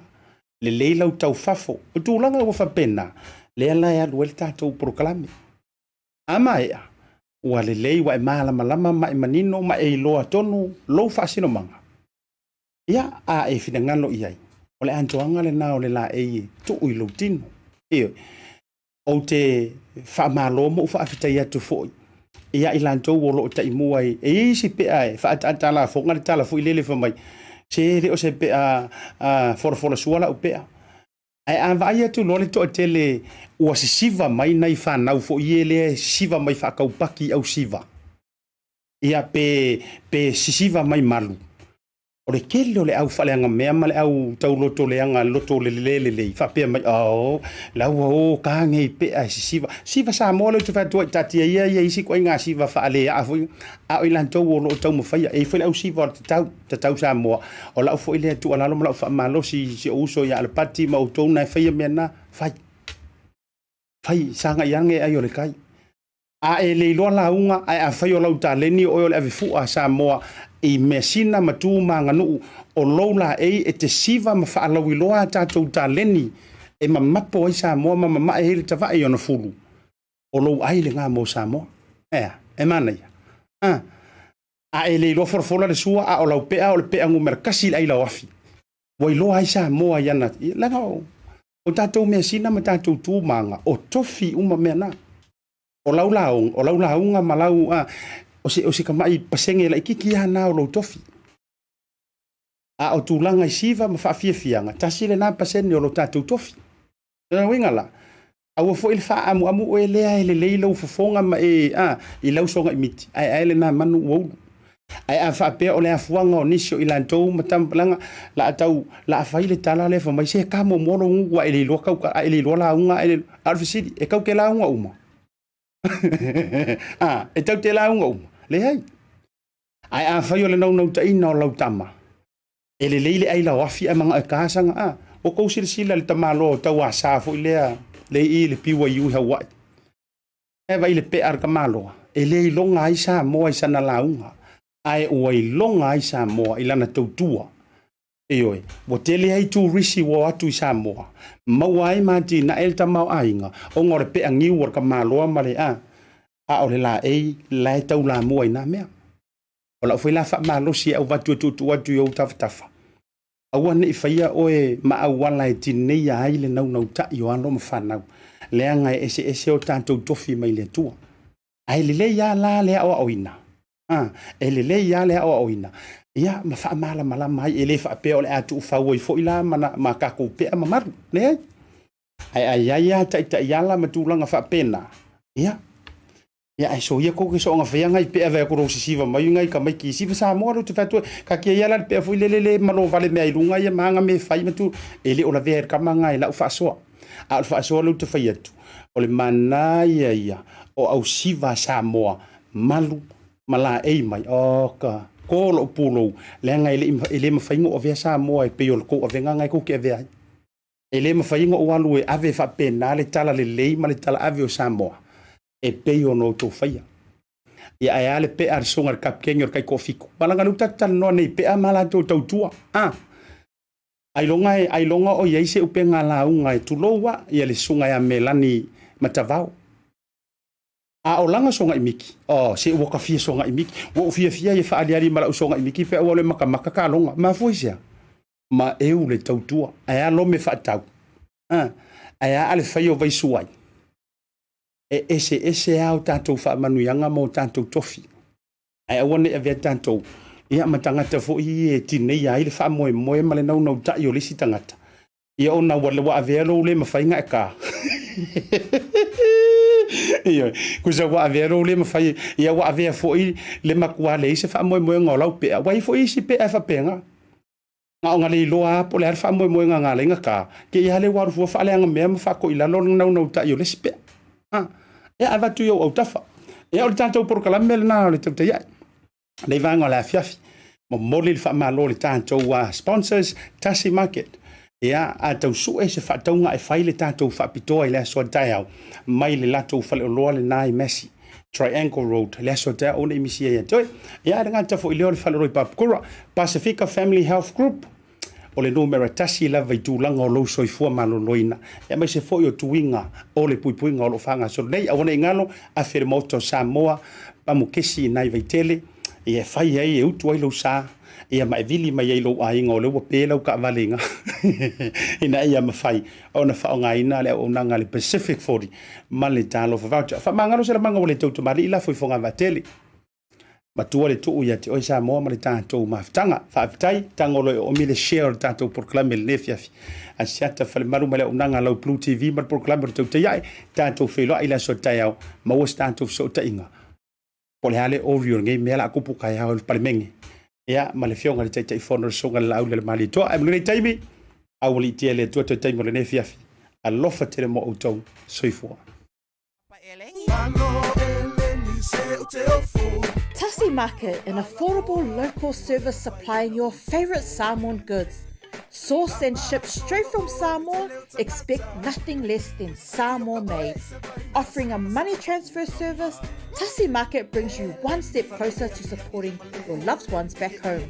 Lelei lau taufafo. O tulaga ua faapena, lea la e alu ai le tatou polokalame. A maea, ua lelei ua e malamalama ma e manino ma e iloa tonu lou faasinomaga. Ia, a e finagalo i ai, o le atoaga lena o le laei e tuu i lou tino. Ioe. Ou te faamalo ma ou faafetai atu foi ia i latou o lo o taimua i, e i ai isi pea e faaataata lafoga le tala foi lele fai mai, se le o se pea folafola sua lau pea. Ae a vaai atu loa le toatele ua sisiva mai nai fanau foi ia lea e sisiva mai faataupaki i ausiva, ia pe, pe sisiva mai malu, O le tele o le au faaleagamea ma le au taulotoleaga loto le le lelei faapea mai, oh, la ua o ka nei pea e sisiva. Siva Samoa lea ou te fai atu ai, taatia ia ia isi ituaiga siva faaleaa foi, a o i latou o lo o taumafaia. E i ai foi le au siva o le tatau, tatau Samoa. O lau foi lea tuualalo ma lau faamalosi i si ou uso ia Alapati ma outou na e faia mea na, fai. Fai, sagai ane ai o le tai. A e le iloa lauga, ae afai o lau taleni oe o le avefua a Samoa i measina ma tu ma aganuu, o lou laei e te siva ma faalauiloa a tatou taleni e mamapo ai Samoa ma mamae ai le tavae i ona fulu, o lou ai lena mo Samoa. Ea, e manaia. A. A e le iloa folafola le sua, a o lau pea o le pea numera kasi i le ailaoafi. Ua iloa ai Samoa i ana, leaga o, o tatou measina ma tatou tu ma aga, o tofi uma mea na. O lau lauga, o lau lauga ma lau, a, o se, o se tama'i pasene laitiiti lava lena o lou tofi. A o tulaga i siva ma faafiafiaga, tasi lena pasene o lo tatou tofi. O lona uiga la, aua foi le faaamuamu oe lea e lelei lou fofoga ma e, a, i lau sogaimiti, ae ae lena manu ua ulu. Ae a faapea o le afuaga o nisi o i latou ma tama, leaga la a tau, la a fai le tala lea fai mai, se ka muamua lou gugu a e le iloa kau, a e le iloa lauga, a e le, a o le fesili, e kau te lauga uma? A, e tau te lauga uma? Leai. Ae afai o le naunautaiga o lau tama, e lelei le aila o afi ae manao e ka saga, a, ua tou silasila i le tamaloa o Tauasa foi lea, lea i i le BYU i Hawaii. Ae vaai i le pea a le tamaloa, e le iloga ai Samoa i sana lauga, ae ua iloga ai Samoa i lana tautua. Ioe, ua tele ai turisi ua o atu i Samoa, maua ai ma atinae le tamaoaiga ona o le pea niu o le tamaloa ma le a, a o le laei la e taulamua i na mea. O lau foi la faamalosi e avatu e tuutuu atu i ou tafatafa, aua ne i faia oe ma auala e tineia ai le naunautai o alo ma fanau, leaga e eseese o tatou tofi mai le Atua. Ae lelei lava la le aoaoina, a, e lelei lava le aoaoina, ia, ma faamalamalama ai, e le faapea o le a tuufau ai foi la ma, ma tatou pea mamalu, leai. Ae a i ai lava taitaiala ma tulaga faapena, ia, ia ae soia kou ke soonga faia ngai pea vai atu lou sisiva mai ngai tamaiti i siva Samoa lou te fai atu ai, taatia ia la le pea foi lele le malo vale mea i luga ia ma aga me fai ma tu, e le o lavea e le tama na i lau faasoa. A o le faasoa lea ou te fai atu, o le manaia ia o au siva a Samoa malu ma laei mai, oka, ko lou pulou, leaga e le, e le mafai ona ou avea Samoa e pei o le tou avega na e tou te avea ai. E le mafai ona ou alu e ave faapena le tala lelei ma le tala ave o Samoa e pei ona outou faia. Ia ae a le pea a le susuga i le kapikeni o le taitoafitu. Aua leaga o lea ua tatou talanoa nei i pea ma latou tautua. A! Ailoga e, ailoga o i ai se upega lauga e tulou a ia le susuga ia Melani Matavao. A o lana sogai miki, oh, se ua ka fia sogai miki. Ua ou fiafia ai e faaaliali ma lau sogai miki pe ua le makamaka kaloga. Mafua i se a? Ma eu le tautua. Ae a lome faatau? A, ae a le fai o vaisuai? E eseese a o tatou faamanuiaga ma o tatou tofi. Ae aua ne i avea tatou ia ma tagata foi e tineia ai le faamoemoe ma le naunautai o le isi tagata, ia ona ua, ua avea lou le mafai ona e ka. Ioe, kusa ua avea lou le mafai, ia ua avea foi le matua leai se faamoemoega o lau pea. Ua i ai foi isi pea e faapena. Na ona le iloa lava po o le a le faamoemoega na ala ai ona ta, te i lava lea ua alu fua faaleaga mea ma faatoilalo le naunautai o le isi pea. Ha, ia avatu i ou autafa. Ia o le tatou polokalame lena o le tautai ae. Lenei vaega o le afiafi. Momoli le faamalo i le tatou sponsors, Tasi Market. Ia, a tau sue se faatauga e fai le tatou faapitoa i le aso a taeao mai le latou faleoloa lena i Massey. Triangle Road, le aso taeao aua ne i misia ia te oe. Ia, e le gata foi lea o le faleoloa i Papakura, Pasifika Family Health Group, o le numera tasi lava i tulaga o lou soifua maloloina, aemaise foi o tuiga o le puipuiga o lo o faagasolo nei. Aua ne i galo, afe le Maota o Samoa, pamukesi i nai Vaitele, ia e fai ai, e utu ai lou sa, ia ma e vili mai ai lou aiga o lea ua pe lau taavale i ina, ina ia mafai ona faaaogaina le auaunaga a le Pacific 40 ma le Talofa Voucher. Faamagalo se lamaga ua le tau tamalii lafo i Fogavaatele. Matua le tuu ia te oe Samoa ma le tatou mafutaga. Faafetai, tago loa e oomi le share o le tatou polokalame i lenei afiafi. Asiata Falemalu ma le auaunaga a lau Blue TV ma le polokalame o le Tautai Ae. Tatou feiloai i le aso a taeao, maua se tatou fesootaiga. Po o le a le ori o lenei mea la a tupu taeao i le Palemene. Ia, ma le afioga i le Taitaifono le Susuga i le Laaulialemalietoa. Ae manuia lenei taimi, aualiitia e le Atua toe taimi o lenei afiafi. Alofa tele mo outou. Soifua. Tasi Market, an affordable local service supplying your favourite Samoan goods. Sourced and shipped straight from Samoa, expect nothing less than Samoa made. Offering a money transfer service, Tasi Market brings you one step closer to supporting your loved ones back home.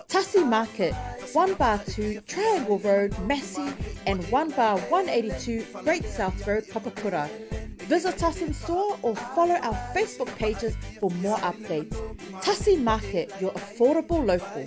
Tasi Market, 1 Bar 2 Triangle Road, Massey, and 1 Bar 182 Great South Road, Papakura. Visit us in store or follow our Facebook pages for more updates. Tasi Market, your affordable local.